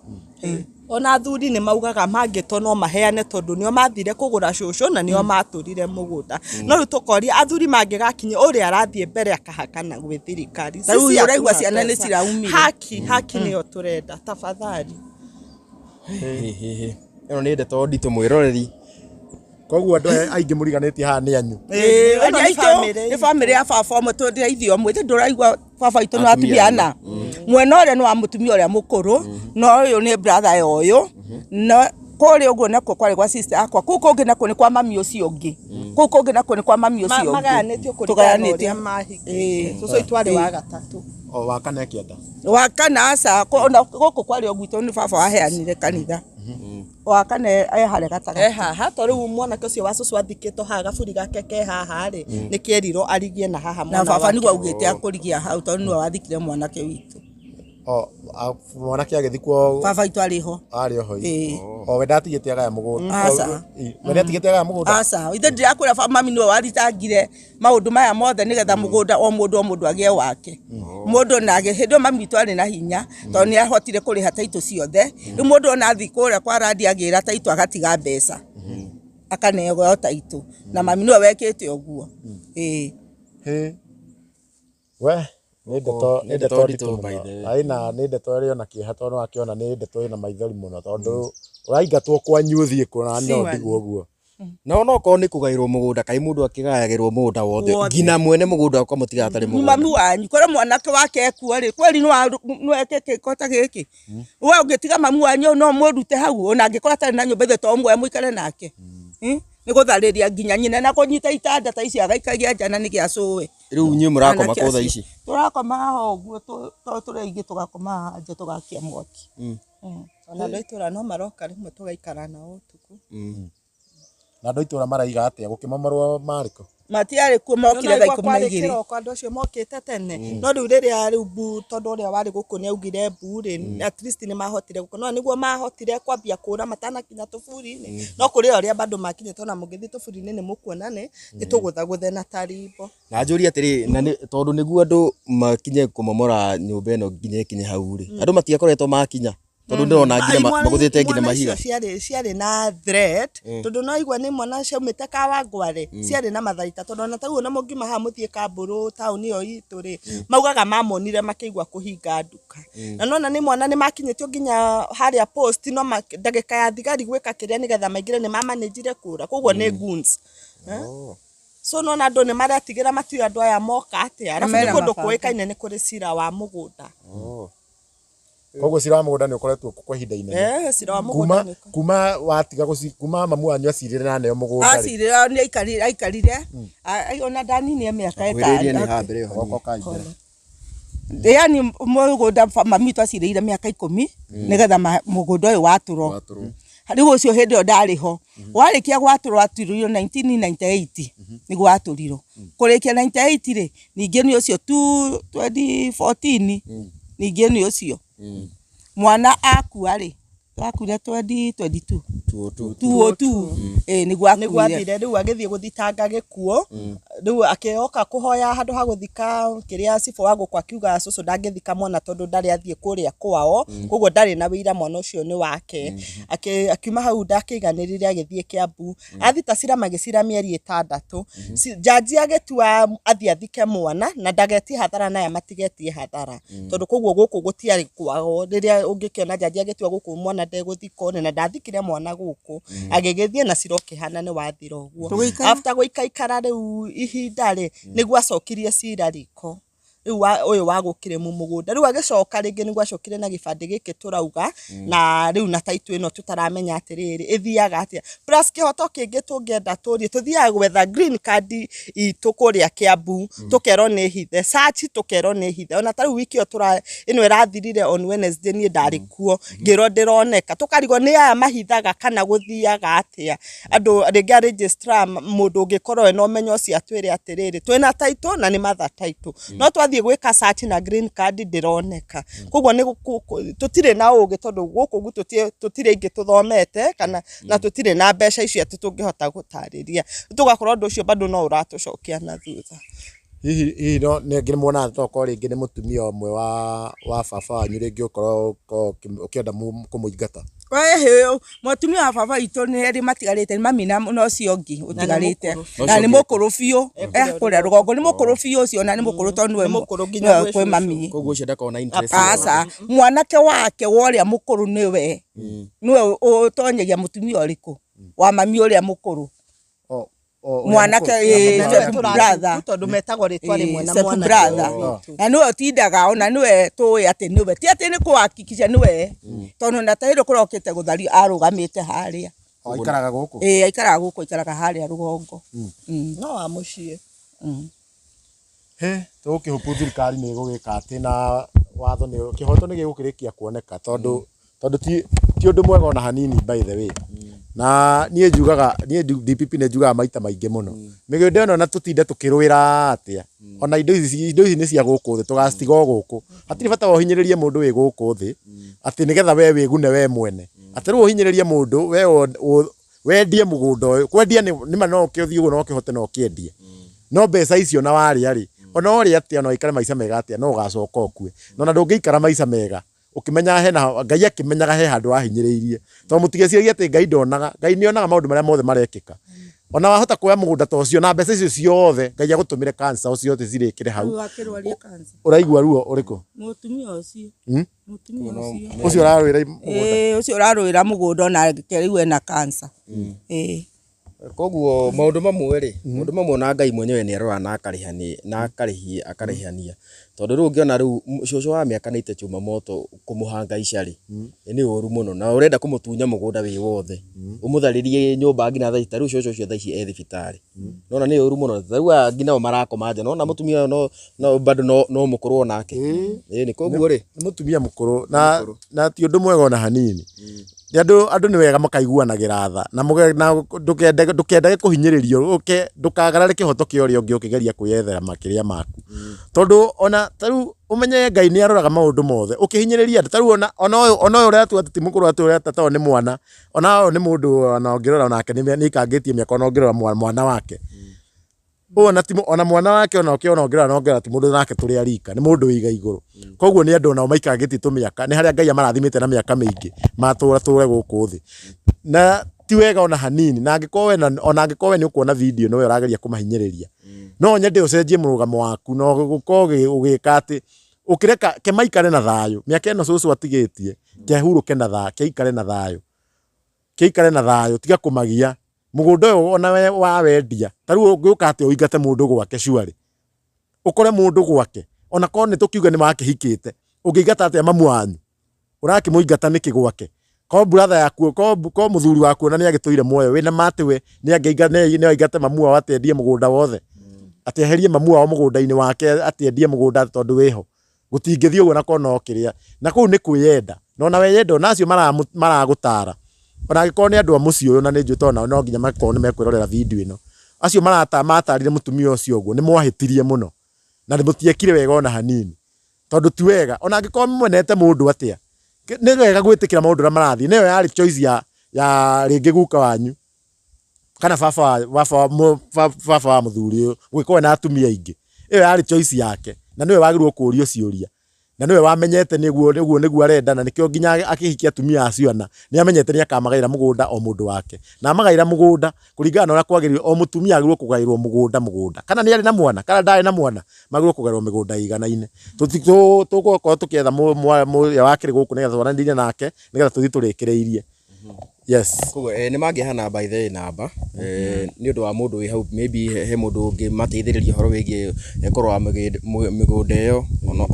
Speaker 4: Ona athuri nĩ maugaga mangĩtwo no maheane tondũ nĩo mathire kũgũra cũcũ na nĩo matũrire mũgũnda. No rĩu tũkoria athuri mangĩgakinya ũrĩa arathiĩ mbere akahakana gwĩ thirikari.
Speaker 1: Ta rĩu
Speaker 4: Sisi
Speaker 1: ũraigua
Speaker 4: hatuna
Speaker 1: ciana nĩ
Speaker 4: pesa.
Speaker 1: ciraumire.
Speaker 4: Haki, haki nĩyo tũrenda tafadhali.
Speaker 3: Ĩno nĩ ndeto nditũ mwĩroreri.
Speaker 2: Koguo andũ aya aingĩ mũriganĩtie haha nĩ anyu.
Speaker 4: Ĩĩ, ĩno
Speaker 1: Nĩ
Speaker 4: nĩ
Speaker 1: aitũ,
Speaker 4: bamĩrĩ
Speaker 1: nĩ bamĩrĩ ya baba ũmwe, tũndĩ ithuĩ ũmwe ithe ndũraigua baba witũ nĩ
Speaker 3: Atumia
Speaker 1: atumia ana, mwena ũrĩa nĩ wa mũtumia ũrĩa mũkũrũ, na ũyũ nĩ brother ya ũyũ, na kũrĩa ũguo nakuo kwarĩ gwa sister yakwa, kũu kũngĩ nakuo nĩ kwa mami ũcio ũngĩ, kũu kũngĩ nakuo nĩ kwa mami ũcio ũngĩ.
Speaker 4: Magayanĩtio kũringana na ũrĩa
Speaker 1: Tũgayanĩtio.
Speaker 4: mahikĩte. Cũcũ witũ arĩ wa gatatũ.
Speaker 2: O wa kana kĩenda.
Speaker 1: Wa kana aca, ona gũkũ kwarĩ o gwitũ nĩ baba waheanire kanitha. Wa kana e harĩa gatagatĩ.
Speaker 4: E haha to rĩu mwanake ũcio wa cũcũ athikĩtwo haha, gaburi gake ke haha rĩ, nĩkĩerirwo arigie na haha
Speaker 1: Na
Speaker 4: mwena
Speaker 1: baba
Speaker 4: wake.
Speaker 1: nĩguo augĩte akũrigia hau tondũ nĩwe wathikire mwanake witũ.
Speaker 2: O mwanake agĩthikwo
Speaker 1: Baba witũ arĩ ho.
Speaker 2: arĩ oho.
Speaker 1: Ĩĩ.
Speaker 2: O we ndatigĩte agaya mũgũnda.
Speaker 1: Aca.
Speaker 2: We nĩatigĩte agaya mũgũnda.
Speaker 1: Aca, ithe ndĩrakwĩra baba mami nĩwe waritangire maũndũ maya mothe nĩgetha mũgũnda o mũndũ o mũndũ agĩe wake. Mũndũ nage hĩndĩ ĩyo mami witũ arĩ na hinya tondũ nĩ ahotire kũrĩha taitũ ciothe. Rĩu mũndũ ona athiĩ kũrĩa kwa randi agĩra taitũ agatiga mbeca. Akaneo taitũ. Na mami nĩwe wekĩte ũguo. Ĩĩ.
Speaker 2: Hĩ. We nĩ ndeto
Speaker 3: Nĩ
Speaker 2: nĩ
Speaker 3: ndeto
Speaker 2: ndeto
Speaker 3: nditũ
Speaker 2: nditũ
Speaker 3: by
Speaker 2: mũno.
Speaker 3: the way.
Speaker 2: Aĩ na nĩ ndeto ĩrĩ ona kĩeha tondũ wakĩona nĩ ndeto ĩna maithori mũno tondũ ũraingatwo kwanyu ũthiĩ kũ na no ndigwo ũguo.
Speaker 3: Na onokorwo nĩ kũgaĩrwo mũgũnda, kaĩ mũndũ akĩgayagĩrwo mũgũnda wothe nginya mwene mũgũnda ũkamũtiga atarĩ mũgũnda.
Speaker 1: Mami wanyu korwo mwanake wake ekuo rĩ, kweri nĩweke gĩko ta gĩkĩ, we ũngĩtiga mami wanyu no mũrute hau, ona angĩkorwo atarĩ na nyũmba ithe to mũoe mũikare nake. Nĩ gũtharĩria nginya nyina na kũnyita itanda ta ici agaikagia nja na nĩ gĩa cũwe.
Speaker 3: Rĩu inyuĩ mũrakoma
Speaker 1: Anake
Speaker 3: kũ thaa
Speaker 1: acio.
Speaker 3: ici?
Speaker 1: Tũrakoma haha ũguo tũrĩ aingĩ, tũgakoma haha nja tũgakia mwaki.
Speaker 4: Ona andũ a itũra no maroka rĩmwe tũgaikara nao ũtukũ.
Speaker 2: Na andũ a itũra maraiga atĩa gũkĩmomorwo marĩ kũ?
Speaker 1: Matiarĩ kuo, mokire thaa 12.
Speaker 4: Kĩroko andũ acio mokĩte tene, no rĩu rĩrĩa rĩu mbu, tondũ ũrĩa warĩ gũkũ nĩ augire mbu rĩ, at least nĩ mahotire gũkũ, no nĩguo mahotire kwambia kũra matanakinya tũburi-inĩ, no kũrĩ ũrĩa bado makinyĩte, ona mũngĩthiĩ tũburi-inĩ nĩ mũkuona nĩ tũgũthagũthe na tarimbo.
Speaker 3: Na njũrie atĩrĩ, na nĩ tondũ nĩguo andũ makinye kũmomora nyũmba ĩno nginya ĩkinye hau rĩ, andũ matiakoretwo makinya tondũ ndĩrona nginya magũthĩte nginya
Speaker 4: Mwana
Speaker 3: mahiga.
Speaker 4: icio ciarĩ na threat tondũ no igua nĩ mwana ciaumĩte Kawangware, ciarĩ na matharaita, tondũ ona tarĩu ona mũngiuma haha mũthiĩ Kambũrũ taũni ĩyo itũ rĩ, maugaga mamonire makĩigua kũhinga nduka, na nona nĩ mwana nĩ makinyĩtio nginya harĩa post, no ndagĩka ya thigari gwĩka kĩrĩa nĩgetha maingĩre nĩ mamanĩnjire kũra, koguo nĩ goons. So nona andũ nĩ maretigĩra, matiũĩ andũ aya moka atĩa, arabu nĩ
Speaker 1: Mena
Speaker 4: kũndũ
Speaker 1: mabanga.
Speaker 4: kũĩkaine nĩ kũrĩ cira wa mũgũnda.
Speaker 2: Koguo cira wa mũgũnda nĩ ũkoretwo kuo kwa ihinda inene.
Speaker 4: Cira wa mũgũnda
Speaker 2: Kuma
Speaker 4: nĩ
Speaker 2: kuma watiga gũci kuma mamu wanyu acirĩre na aneo mũgũnda rĩ.
Speaker 1: Acirĩra nĩ aikarire aikarire ona ndaninie mĩaka
Speaker 3: Kwĩrĩria nĩ
Speaker 1: ĩtano.
Speaker 3: haha mbere ĩyo hanini.
Speaker 2: Goko ka mbere.
Speaker 1: Yani mũgũnda mami witũ acirĩire mĩaka 10 nĩgetha mũgũnda ũyũ watũrwo.
Speaker 3: Watũrwo.
Speaker 1: Rĩu ũcio hĩndĩ ĩyo ndarĩ ho, warĩkia gwatũrwo atũrirwo 1998 nĩguo watũrirwo. Kũrĩkia 98 rĩ, ningĩ nĩ ũcio tu 2014, ningĩ nĩ ũcio mwana akua rĩ, akuire 2022.
Speaker 3: 202.
Speaker 1: 202, ĩĩ nĩguo
Speaker 4: nĩguo
Speaker 1: akuire.
Speaker 4: athire rĩu agĩthiĩ gũthitanga gĩkuũ. Rĩu akĩoka kũhoya handũ ha gũthika kĩrĩa cibũ wa gũkũ akiuga cũcũ ndangĩthika mwana tondũ ndarĩ athiĩ kũrĩa kwao, koguo ndarĩ na wĩira mwana ũcio nĩ wake. Akiuma hau ndakĩiganĩrire agĩthiĩ Kiambu, athita cira magĩcira mĩeri 6. Jaji agĩtua athiĩ athike mwana na ndagetie hathara na aya matigetie hathara, tondũ koguo gũkũ gũtiarĩ kwao. Rĩrĩa ũngĩkĩona jaji agĩtua gũkũ mwana ndegũthikwo na ndathikire mwana gũkũ, agĩgĩthiĩ na cira ũkĩhana nĩ wathira ũguo. After gũikaikara rĩu ihinda rĩ, nĩguo acokirie cira riko rĩu ũyũ wa gũkĩrĩmu mũgũnda. Rĩu agĩcoka rĩngĩ nĩguo acokire na gĩbandĩ gĩkĩ tũrauga, na rĩu na taitũ ĩno tũtaramenya atĩrĩrĩ ĩthiaga atĩa. Plus kĩhoto kĩngĩ tũngĩenda tũrie, tũthiaga gwetha green card itũ kũrĩa Kiambu, tũkerwo nĩ hithe, search tũkerwo nĩ hithe. Ona ta rĩu wiki ĩyo ĩno ĩrathirire on Wednesday niĩ ndarĩ kuo, ngĩrwo ndĩroneka, tũkarigwo nĩ aya mahithaga kana gũthiaga atĩa. Andũ rĩngĩ a registrar mũndũ ũngĩkorwo ena ũmenyo ũcio atwĩre atĩrĩrĩ twĩna title na nĩ mother title, no twathiĩ gwĩka search na green card ndĩroneka. Koguo nĩ tũtirĩ na ũgĩ tondũ gũkũ gwitũ tũtirĩ aingĩ tũthomete kana na tũtirĩ na mbeca icio atĩ tũngĩhota gũtarĩria, tũgakorwo ũndũ ũcio bado no ũratũcokia na thutha.
Speaker 2: Hihi no ningĩ nĩmuonaga tokorwo rĩngĩ nĩ mũtumia ũmwe wa baba wanyu rĩngĩ ũkorwo ũkĩenda kũmũingata?
Speaker 1: Mũtumia wa baba witũ nĩ erĩ matigarĩte, nĩ mami na ũcio ũngĩ ũtigarĩte, na nĩ mũkũrũ biũ, kũrĩa rũgongo nĩ mũkũrũ biũ ũcio, na nĩ mũkũrũ tondũ nĩwe kwĩ mami.
Speaker 3: Koguo ũcio ndakoragwo na interest.
Speaker 1: Aca, mwanake wake wa ũrĩa mũkũrũ nĩwe ũtonyagia mũtumia ũrĩkũ wa mami ũrĩa mũkũrũ. Mwanake brother,
Speaker 4: tondũ metagwo rĩtwa rĩmwe na mwanake
Speaker 1: brother, na nĩwe ũtindaga ona nĩwe tũĩ atĩ nĩwe, ti atĩ nĩ kũhakikisha nĩwe, tondũ na ta hĩndĩ kũrokĩte gũthario arũgamĩte harĩa.
Speaker 2: Aikaraga gũkũ?
Speaker 1: Ĩĩ aikaraga gũkũ, aikaraga harĩa rũgongo.
Speaker 4: No wa mũciĩ.
Speaker 2: He, tũgũkĩhopu thirikari nĩ ĩgũgĩka atĩ na watho nĩ kĩhoto nĩ gĩgũkĩrĩkia kuoneka, tondũ ti ũndũ mwega ona hanini by the way. Na niĩ njugaga, niĩ DPP nĩ njugaga maita maingĩ mũno, mĩgũnda ĩno na tũtinde tũkĩrũĩra atĩa, ona indo ici nĩ cia gũkũ thĩ, tũgacitiga o gũkũ. Hatirĩ bata wa ũhinyĩrĩrie mũndũ wĩ gũkũ thĩ atĩ nĩgetha we wĩgune we mwene, atĩ rĩu ũhinyĩrĩrie mũndũ we wendie mũgũnda ũyũ. Kwendia nĩ ma no ũkĩthiĩ ũguo no ũkĩhote no ũkĩendie, no mbeca icio na warĩa rĩ, ona ũrĩa atĩa, ona ũikare maica mega atĩa, no ũgacoka ũkue. Na ona ndũngĩikara maica mega ũkĩmenyaga hena Ngai akĩmenyaga he handũ wahinyĩrĩirie, tondũ mũtigeciragie atĩ Ngai ndonaga. Ngai nĩ onaga maũndũ marĩa mothe marekĩka. Ona wahota kuoya mũgũnda ta ũcio na mbeca icio ciothe Ngai agũtũmĩre cancer ũcio ciothe cirĩkĩre hau. Ũraigua ruo ũrĩkũ?
Speaker 1: Mũtumia ũcio. Mũtumia ũcio.
Speaker 2: Ũcio ũrarũĩra mũgũnda.
Speaker 1: Ũcio ũrarũĩra mũgũnda ona rĩu ena cancer.
Speaker 3: Koguo maũndũ mamwe rĩ, maũndũ mamwe na Ngai mwenyewe nĩ aroraga na akarĩhania, na akarĩhania. Tondũ rĩu ũngĩona rĩu cũcũ wa mĩaka 90 chuma moto kũmũhangaica rĩ, nĩ ũru mũno, na ũrenda kũmũtunya mũgũnda wĩ wothe, ũmũtharĩrie nyũmba nginya thaa ici, ta rĩu cũcũ ũcio thaa ici e thibitarĩ. Nona nĩ ũru mũno, ta rĩu aya nginya o marakoma nja, nona mũtumia ũyũ no bado no mũkũrũ onake. Ĩĩ koguo rĩ,
Speaker 2: nĩ mũtumia mũkũrũ na ti ũndũ mwega ona hanini. Andũ nĩ wega makaiguanagĩra tha, na ndũkendage kũhinyĩrĩrio, ũke ndũkagarare kĩhoto kĩa ũrĩa ũngĩ ũkĩgeria kwĩyethera makĩria maku, tondũ ona ta rĩu ũmenye Ngai nĩ aroraga maũndũ mothe. Ũkĩhinyĩrĩria andũ ta rĩu ona ũyũ ũratua atĩ ti mũkũrũ, atĩ ũrĩa tata nĩ mwana, ona ũyũ nĩ mũndũ ona ũngĩrora onake nĩ aikangĩtie mĩaka, ona ũngĩrora mwana wake ona mwana wake ona ũkĩona ũngĩrora na ũngĩrora ti mũndũ nake tũrĩ arika, nĩ mũndũ wĩiga igũrũ. Koguo nĩ andũ onao maikangĩtie tũmĩaka, nĩ harĩa Ngai amarathimĩte na mĩaka mĩingĩ matũra tũre gũkũ thĩ, na ti wega ona hanini. Na angĩkorwo we ona angĩkorwo we nĩ ũkuona video no we ũrageria kũmahinyĩrĩria, no nyende ũcenjie mũrũgamo waku na ũkorwo ũgĩka atĩ ũkĩreka ke maikare na thayũ. Mĩaka ĩno cũcũ atigĩtie kehurũke na thayũ, keikare na thayũ, keikare na thayũ, tiga kũmagia mũgũnda ũyũ ona we wawendia. Ta rĩu ũngĩũka atĩ ũingate mũndũ gwake cuarĩ, ũkore mũndũ gwake ona korwo nĩ tũkiuge nĩ makĩhikĩte, ũngĩingata atĩa mamu wanyu? Ũrakĩmũingata nĩkĩ gwake? Korwo brother yaku, korwo mũthuri waku ona nĩ agĩtũire muoyo, wĩna ma atĩ we nĩ aingate mamu wao atĩ endie mũgũnda wothe, atĩ eherie mamu wao mũgũnda-inĩ wake, atĩ endie mũgũnda tondũ wĩho? Gũtingĩthiĩ ũguo na korwo no kĩrĩa. Na kũu nĩ kwĩyenda, na ona weyenda ona acio maragũtara, ona angĩkorwo nĩ andũ a mũciĩ ũyũ, na nĩ njũĩ tondũ nao no nginya makorwo nĩ mekwĩrorera video ĩno, acio matarire mũtumia ũcio ũguo nĩ mwahĩtirie mũno, na mũtiekire wega ona hanini, tondũ ti wega ona angĩkorwo mwenete mũndũ atĩa, nĩ wega gwĩtĩkĩra maũndũ ũrĩa marathiĩ. Nĩyo yarĩ choice ya rĩngĩ guka wanyu, Kana baba wa baba wa mũ- ba- baba wa mũthuri ũyũ gũgĩkorwo na atumia aingĩ. Ĩyo yarĩ choice yake na nĩwe wagĩrĩirwo kũrio ciũria. Na nĩwe wamenyete nĩguo nĩguo nĩguo arenda na nĩkĩo nginya akĩhikia atumia acio ana nĩ amenyete nĩ akamagaĩra mũgũnda o mũndũ wake. Na amagaĩra mũgũnda kũringana na ũrĩa kwagĩrĩire o mũtumia agĩrĩirwo kũgaĩrwo mũgũnda mũgũnda. Kana nĩ arĩ na mwana kana ndarĩ na mwana magĩrĩirwo kũgaĩrwo mĩgũnda ĩiganaine. Tũgũkorwo tũkĩetha ũrĩa wakĩrĩ gũkũ nĩgetha twaranĩrie nake nĩgetha tũthiĩ tũrĩkĩrĩirie. Yes.
Speaker 3: Koguo nĩ mangĩheana by the way namba nĩ ũndũ wa mũndũ wĩ hau maybe he mũndũ ũngĩmateithĩrĩria ũhoro wĩgiĩ kũrora mĩgũnda ĩyo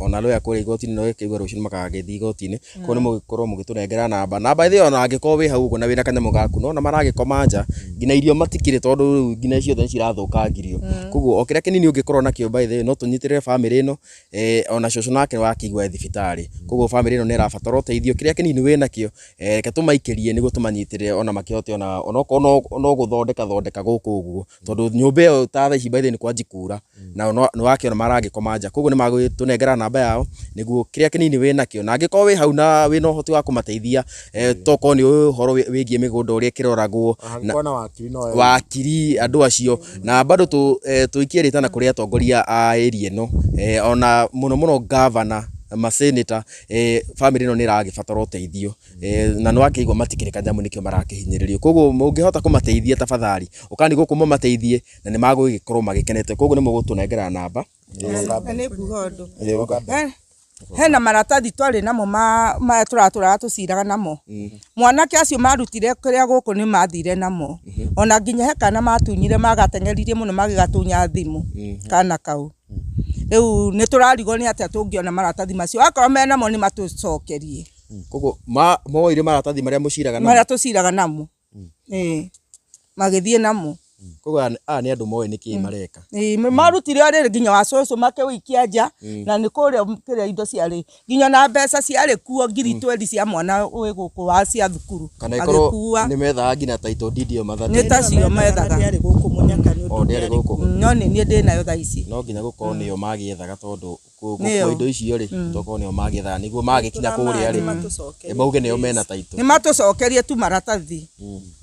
Speaker 3: ona lawyer kũrĩa igoti-inĩ no ĩkĩigua rũciũ nĩ magagĩthiĩ igoti-inĩ. Koguo nĩ mũgũkorwo mũgĩtũnengera namba. Na by the way ona angĩkorwo wĩ hau ũguo na wĩna kanyamũ gaku nĩ wona maragĩkoma nja nginya irio matikĩrĩ tondũ rĩu nginya ciothe nĩ cirathũkangirio. Koguo o kĩrĩa kĩnini ũngĩkorwo nakĩo by the way no tũnyitĩrĩre bamĩrĩ ĩno ona cũcũ nake wakĩigua e thibitarĩ. Koguo bamĩrĩ ĩno nĩ ĩrabatara ũteithio kĩrĩa kĩnini wĩnakĩo reke tũmaikĩrie nĩguo tũmanyitĩrĩre ona makĩhote ona onokorwo no gũthondeka thondeka gũkũ ũguo. Tondũ nyũmba ĩyo ta thaa ici by the way nĩ kwanji kura na nĩ wakĩona maragĩkoma nja. Koguo nĩ magũtũnengera namba yao nĩguo kĩrĩa kĩnini wĩnakĩo na angĩkorwo wĩ hau na wĩna ũhoti wa kũmateithia tokorwo nĩ ũĩ ũhoro wĩgiĩ mĩgũnda ũrĩa ĩkĩroragwo
Speaker 2: Hangĩkorwo na wakiri no
Speaker 3: wakiri andũ acio na bado tũikie rĩtana kũrĩ atongoria a area ĩno ona mũno mũno gavana maseneta bamĩrĩ ĩno nĩ ĩragĩbatara ũteithio na nĩ wakĩigua matikĩrĩ kanyamũ nĩkĩo marakĩhinyĩrĩrio. Koguo mũngĩhota kũmateithia tafadhali ũkani gũkũ mũmateithie na nĩ magũgĩkorwo magĩkenete. Koguo nĩ mũgũtũnengera namba.
Speaker 1: Na nĩ nguga ũndũ. Hena maratathi twarĩ namo maya tũratũraga tũciraga namo. Mwanake acio marutire kĩrĩa gũkũ nĩ mathire namo. Ona nginya he kana matunyire magateng'eririe mũno magĩgatunya thimũ kana kau. Rĩu nĩ tũrarigwo nĩ atĩa tũngĩona maratathi macio. Akorwo menamo nĩ matũcokerie.
Speaker 3: Koguo moire maratathi marĩa mũciraga namo?
Speaker 1: Marĩa tũciraga namo. Ĩĩ. Magĩthiĩ namo.
Speaker 3: Koguo aya nĩ andũ moĩ nĩkĩ mareka.
Speaker 1: Ĩĩ marutire o rĩrĩ nginya wa cũcũ makĩũikia nja na nĩ kũrĩa kĩrĩa indo ciarĩ nginya na mbeca ciarĩ kuo ngiri twendi cia mwana wĩ gũkũ wa cia thukuru
Speaker 3: Kana ĩkorwo
Speaker 1: magĩkua.
Speaker 3: nĩ methaga nginya title deed ĩyo
Speaker 1: Nĩ tacio methaga.
Speaker 4: Ndĩarĩ gũkũ mũnyaka nĩ
Speaker 3: O
Speaker 4: ũndũ
Speaker 3: ndĩarĩ gũkũ.
Speaker 1: No nĩ niĩ ndĩnayo thaa ici.
Speaker 3: No nginya gũkorwo nĩo magĩethaga tondũ
Speaker 1: Nĩo.
Speaker 3: gũkua indo icio rĩ tokorwo nĩo magĩethaga nĩguo magĩkinya kũrĩa rĩ mauge nĩo mena title.
Speaker 1: Nĩ matũcokerie tu maratathi.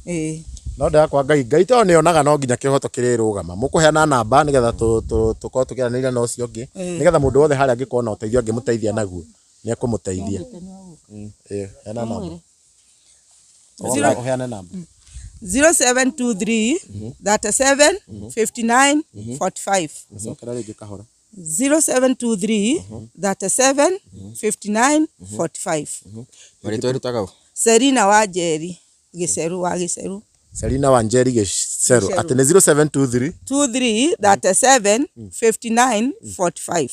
Speaker 1: Ĩĩ.
Speaker 2: No ndĩrakwa Ngai Ngai to nĩ onaga no nginya kĩhoto kĩrĩrũgama. Mũkũheana namba nĩgetha tũkorwo tũkĩaranĩria na ũcio ũngĩ nĩgetha mũndũ wothe harĩa angĩkorwo na ũteithio angĩmũteithia naguo nĩ ekũmũteithia. Ĩĩ heana namba. Ũheane namba.
Speaker 1: 0723 37 59 45.
Speaker 2: Cokera rĩngĩ kahora.
Speaker 1: 0723 37 59 45.
Speaker 3: Marĩtwa ĩrutaga ũ?
Speaker 1: Selina Wanjeri Gĩceru wa Gĩceru.
Speaker 2: Selina Wanjeri Gĩceru atĩ nĩ 0723
Speaker 1: 23 37 59 45.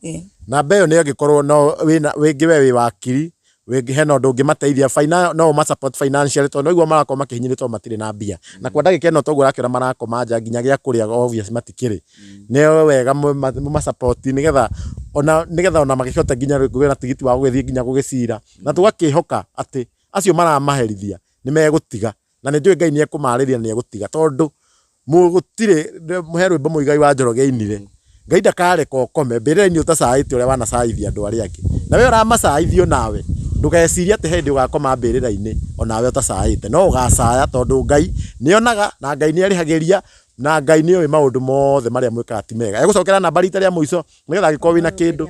Speaker 1: Ĩĩ.
Speaker 2: Namba ĩyo nĩ angĩkorwo no wĩna wĩngĩ we wĩ wakiri wĩngĩ hena ũndũ ũngĩmateithia no ũma support financially tondũ nĩguo marakorwo makĩhinyĩrĩrio tondũ matirĩ na mbia. Na kwa ndagĩka ĩno toguo ũrakĩona marakoma nja nginya gĩa kũrĩa obvious matikĩrĩ. Nĩ wega mũma support nĩgetha ona nĩgetha ona makĩhote nginya kũgĩa na tigiti wa gũgĩthiĩ nginya gũgĩcira. Na tũgakĩhoka atĩ acio maramaherithia nĩ megũtiga. Na nĩ njũĩ Ngai nĩ ekũmarĩria na nĩ egũtiga tondũ gũtirĩ he rwĩmbo Mũigai wa Njoroge ainire. Ngai ndakareka ũkome mbĩrĩra-inĩ ũtacaĩte ũrĩa wanacaithia andũ arĩa angĩ. Na we ũramacaithio nawe ndũgecirie atĩ he hĩndĩ ũgakoma mbĩrĩra-inĩ onawe ũtacaĩte. No ũgacaya tondũ Ngai nĩ onaga na Ngai nĩ arĩhagĩria na Ngai nĩ oĩ maũndũ mothe marĩa mwĩkaga ti mega. Egũcokera namba rita rĩa mũico nĩgetha angĩkorwo wĩna kĩndũ.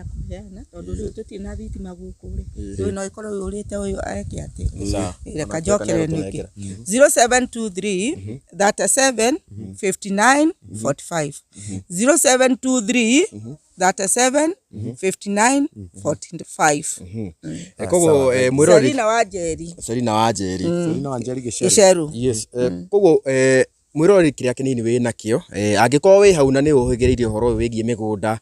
Speaker 1: Tondũ rĩu tũtirĩ na thitima gũkũ rĩ, rĩu no ĩkorwo yũrĩte ũyũ eke atĩ. Reka njokere ningĩ. 0723 37 59 45. 0723 37 59 45.
Speaker 3: Koguo mwĩroreri
Speaker 1: Selina Wanjeri
Speaker 3: Selina Wanjeri.
Speaker 2: Selina Wanjeri Gĩceru.
Speaker 1: Gĩceru.
Speaker 3: Yes. Koguo mwĩroreri kĩrĩa kĩnini wĩ nakĩo angĩkorwo wĩ hau na nĩ ũhĩgĩrĩire ũhoro ũyũ wĩgiĩ mĩgũnda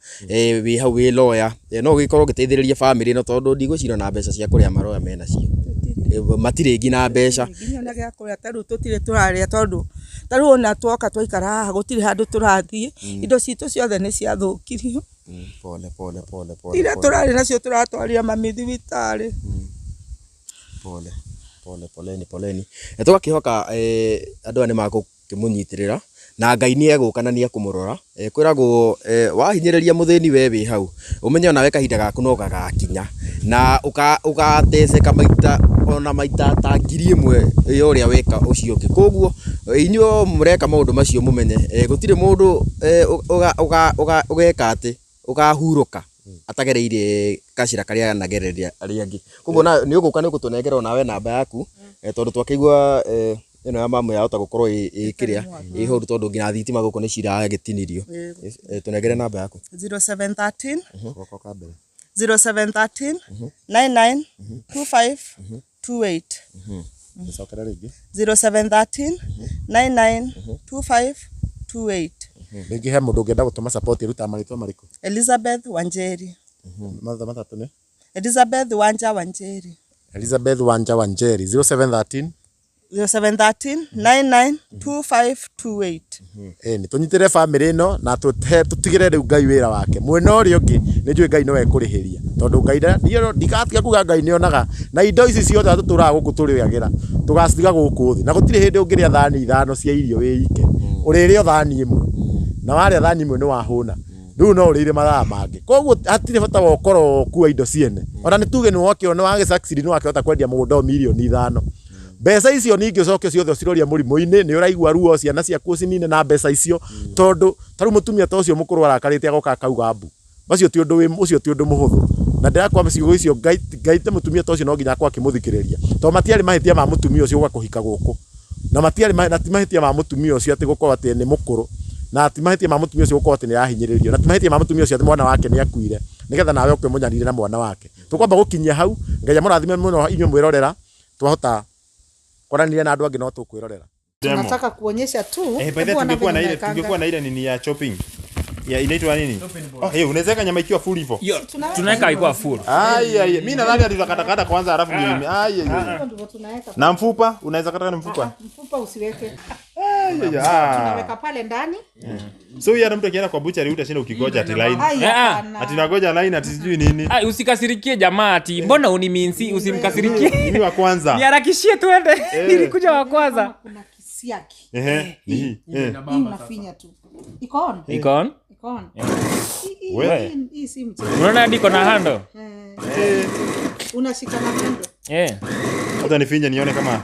Speaker 3: wĩ hau wĩ lawyer no ũgĩkorwo ũgĩteithĩrĩria bamĩrĩ ĩno tondũ ndigwĩciria ona mbeca cia kũrĩa maroya menacio. Matirĩ nginya mbeca.
Speaker 1: Nginya ona gĩa kũrĩa ta rĩu tũtirĩ tũrarĩa tondũ ta rĩu ona twoka twaikara haha gũtirĩ handũ tũrathiĩ. Indo citũ ciothe nĩ ciathũkirio.
Speaker 3: Pole pole pole pole.
Speaker 1: Iria tũrarĩ nacio tũratwarire mami thibitarĩ.
Speaker 3: Pole pole poleni poleni. Tũgakĩhoka andũ aya nĩ magũkĩmũnyitĩrĩra na Ngai nĩ egũka na nĩ ekũmũrora. Kwĩragwo wahinyĩrĩria mũthĩni we wĩ hau ũmenye onawe kahinda gaku no gagakinya na ũgateceka maita Ona maita ta 1000 ya ũrĩa weka ũcio ũngĩ. Koguo inyuĩ mũreka maũndũ macio mũmenye gũtirĩ mũndũ ũgeka atĩ ũkahurũka atagereire gacĩra karĩa anagereria arĩa angĩ. Koguo na nĩ ũgũka nĩ ũgũtũnengera onawe namba yaku, tondũ twakĩigua ĩno ya mamu yahota gũkorwo ĩ kĩrĩa ĩ horu, tondũ nginya thitima gũkũ nĩ ciragĩtinirio. Tũnengere namba yaku.
Speaker 4: 0713 0713 99 25 28.
Speaker 2: Cokera rĩngĩ.
Speaker 4: 0713 99 25 28.
Speaker 2: Rĩngĩ he mũndũ ũngĩenda gũtũma support, ĩrutaga marĩtwa marĩkũ?
Speaker 4: Elizabeth Wanjeri.
Speaker 2: Matha matatũ nĩ?
Speaker 4: Elizabeth Wanja Wanjeri.
Speaker 2: Elizabeth Wanja Wanjeri, 0713
Speaker 4: 0713 99 25 28.
Speaker 2: Ĩni tũnyitĩre bamĩrĩ ĩno na tũtigĩre rĩu Ngai wĩra wake. Mwena ũrĩa ũngĩ nĩ njũĩ Ngai nowe ekũrĩhĩria, tondũ Ngai ndikatiga kuga Ngai nĩonaga, na indo ici ciothe tũtũraga gũkũ tũrĩagĩra tũgacitiga gũkũ thĩ, na gũtirĩ hĩndĩ ũngĩrĩa thani 5 cia irio wĩ ike, ũrĩrĩa o thani 1, na warĩa thani 1 nĩ wahũna, rĩu no ũrĩire mathaa mangĩ. Koguo hatirĩ bata wa ũkorwo ũkua indo ciene. Ona nĩ tuge nĩ wokĩona nĩ wagĩ succeed, nĩ wakĩhota kwendia mũgũnda o mirioni 5, mbeca icio ningĩ ũcoke ciothe ũcirorie mũrimũ-inĩ, nĩ ũraigua ruo, ciana ciaku ũcinine na mbeca icio, tondũ ta rĩu mũtumia ta ũcio mũkũrũ arakarĩte agoka akauga mbu, macio ti ũndũ ũcio ti ũndũ mũhũthũ. Na ndĩrakwa ciugo icio Ngai te mũtumia ta ũcio no nginya akorwo akĩmũthikĩrĩria, tondũ matiarĩ mahĩtia ma mũtumia ũcio gũka kũhika gũkũ, na matiarĩ na ti mahĩtia ma mũtumia ũcio atĩ gũkorwo atĩ nĩ mũkũrũ, na ti mahĩtia ma mũtumia ũcio gũkorwo atĩ nĩ arahinyĩrĩrio, na ti mahĩtia ma mũtumia ũcio atĩ mwana wake nĩ akuire, nĩgetha nawe ũke ũmũnyarire na mwana wake. Tũkwamba gũkinyia hau. Ngai amũrathime mũno inyuĩ mwĩrorera, twahota kwaranĩria na andũ angĩ no tũkwĩrorera.
Speaker 1: Tunataka kuonyesha tu.
Speaker 5: By the way, tungekuwa na ile nini ya chopping. Ya inaitwa nini? Oh, hey, unaweza weka nyama ikiwa full hivyo.
Speaker 6: Tunaweka ikiwa full.
Speaker 5: Ai ai, mimi nadhani ati tutakatakata kwanza alafu mimi. Ai ai. Na mfupa, unaweza kata na mfupa?
Speaker 1: Mfupa usiweke. Ai ai. Tunaweka pale ndani.
Speaker 5: So yeye mtu akienda kwa butchery utashinda ukigoja ati line. Ati nagoja line ati sijui nini.
Speaker 6: Ai, usikasirikie jamaa ati mbona uniminsi, usimkasirikie.
Speaker 5: Mimi wa kwanza.
Speaker 6: Niharakishie tuende. Nilikuja wa kwanza.
Speaker 1: Kuna kisiaki.
Speaker 5: Hii
Speaker 1: unafinya tu. Iko on?
Speaker 6: Iko on?
Speaker 1: Iko on. Hii si mchezo.
Speaker 6: Unaona hadi iko na handle.
Speaker 1: Unashika na handle.
Speaker 5: Hata nifinye nione kama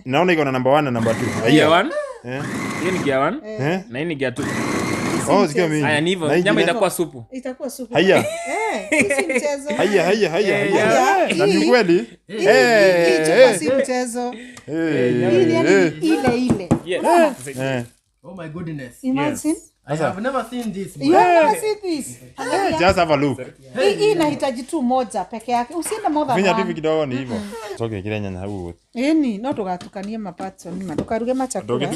Speaker 5: naona iko na number 1 na number 2.
Speaker 6: Gear 1. Hii ni gear 1. Na hii ni gear 2.
Speaker 5: Oh, sikia mimi.
Speaker 6: Haya ni hivyo. Nyama itakuwa supu.
Speaker 1: Itakuwa supu.
Speaker 5: Haya.
Speaker 1: Hii si mchezo.
Speaker 5: Haya haya haya. Na ni kweli?
Speaker 1: Hii si mchezo. Hii ni ile ile.
Speaker 3: Oh my goodness.
Speaker 1: Imagine.
Speaker 3: I have never seen this.
Speaker 1: You have never seen this.
Speaker 5: Just have a look.
Speaker 1: Hii inahitaji tu moja peke yake. Usiende more than one.
Speaker 5: Finya tu kidogo ni hivyo. Toke kile nyanya hau.
Speaker 1: Eni, no tugatukanie mapato ni tukaruge machakula.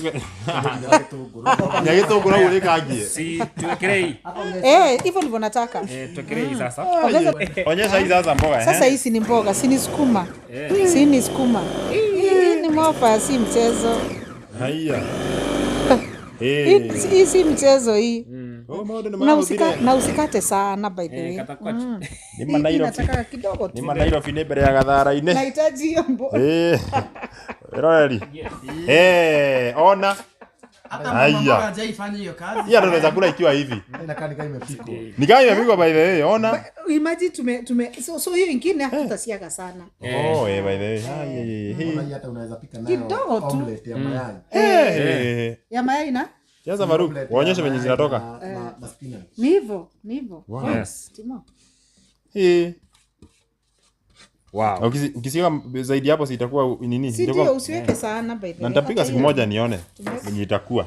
Speaker 5: Nyagitunguru urikangie.
Speaker 6: Si tuwekelee.
Speaker 1: Hivyo ndivyo nataka.
Speaker 6: Tuwekelee sasa.
Speaker 5: Onyesha hii sasa mboga.
Speaker 1: Sasa hii si ni mboga, si ni sukuma. Si ni sukuma. Hii ni mofa, si mchezo.
Speaker 5: Haya.
Speaker 1: Hii si mchezo hii. Na usikate sana by the way.
Speaker 5: Ni manairo.
Speaker 1: Nataka kidogo tu.
Speaker 5: Ni manairo fine mbere ya gathara-inĩ.
Speaker 1: Nahitaji hiyo mboga.
Speaker 5: Roreri. Ona.
Speaker 3: Hata mama hajaifanya hiyo kazi.
Speaker 5: Hiyo tunaweza kula ikiwa hivi.
Speaker 2: Inakaa ni kama imepikwa.
Speaker 5: Ni kama imepikwa by the way, ona.
Speaker 1: Imagine tume so hiyo ingine hatutasiaga sana.
Speaker 5: Oh, by the way. Hai.
Speaker 2: Hata unaweza pika nayo omelette ya
Speaker 5: mayai.
Speaker 1: Ya mayai na?
Speaker 5: Sasa Faruk, waonyeshe venye zinatoka.
Speaker 2: Na spinach.
Speaker 1: Ni hivyo, ni hivyo.
Speaker 6: Yes.
Speaker 1: Timo.
Speaker 6: Wow.
Speaker 5: Ukisikia zaidi hapo si itakuwa nini?
Speaker 1: Si ndio usiweke sana by the way.
Speaker 5: Na nitapika siku moja nione venye itakuwa.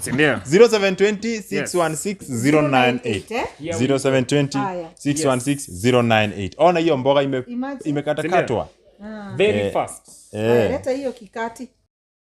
Speaker 6: Si ndio?
Speaker 5: 0720 616 098. 0720 616 098. Ona hiyo mboga imekatakatwa.
Speaker 6: Very fast.
Speaker 1: Leta hiyo kikati.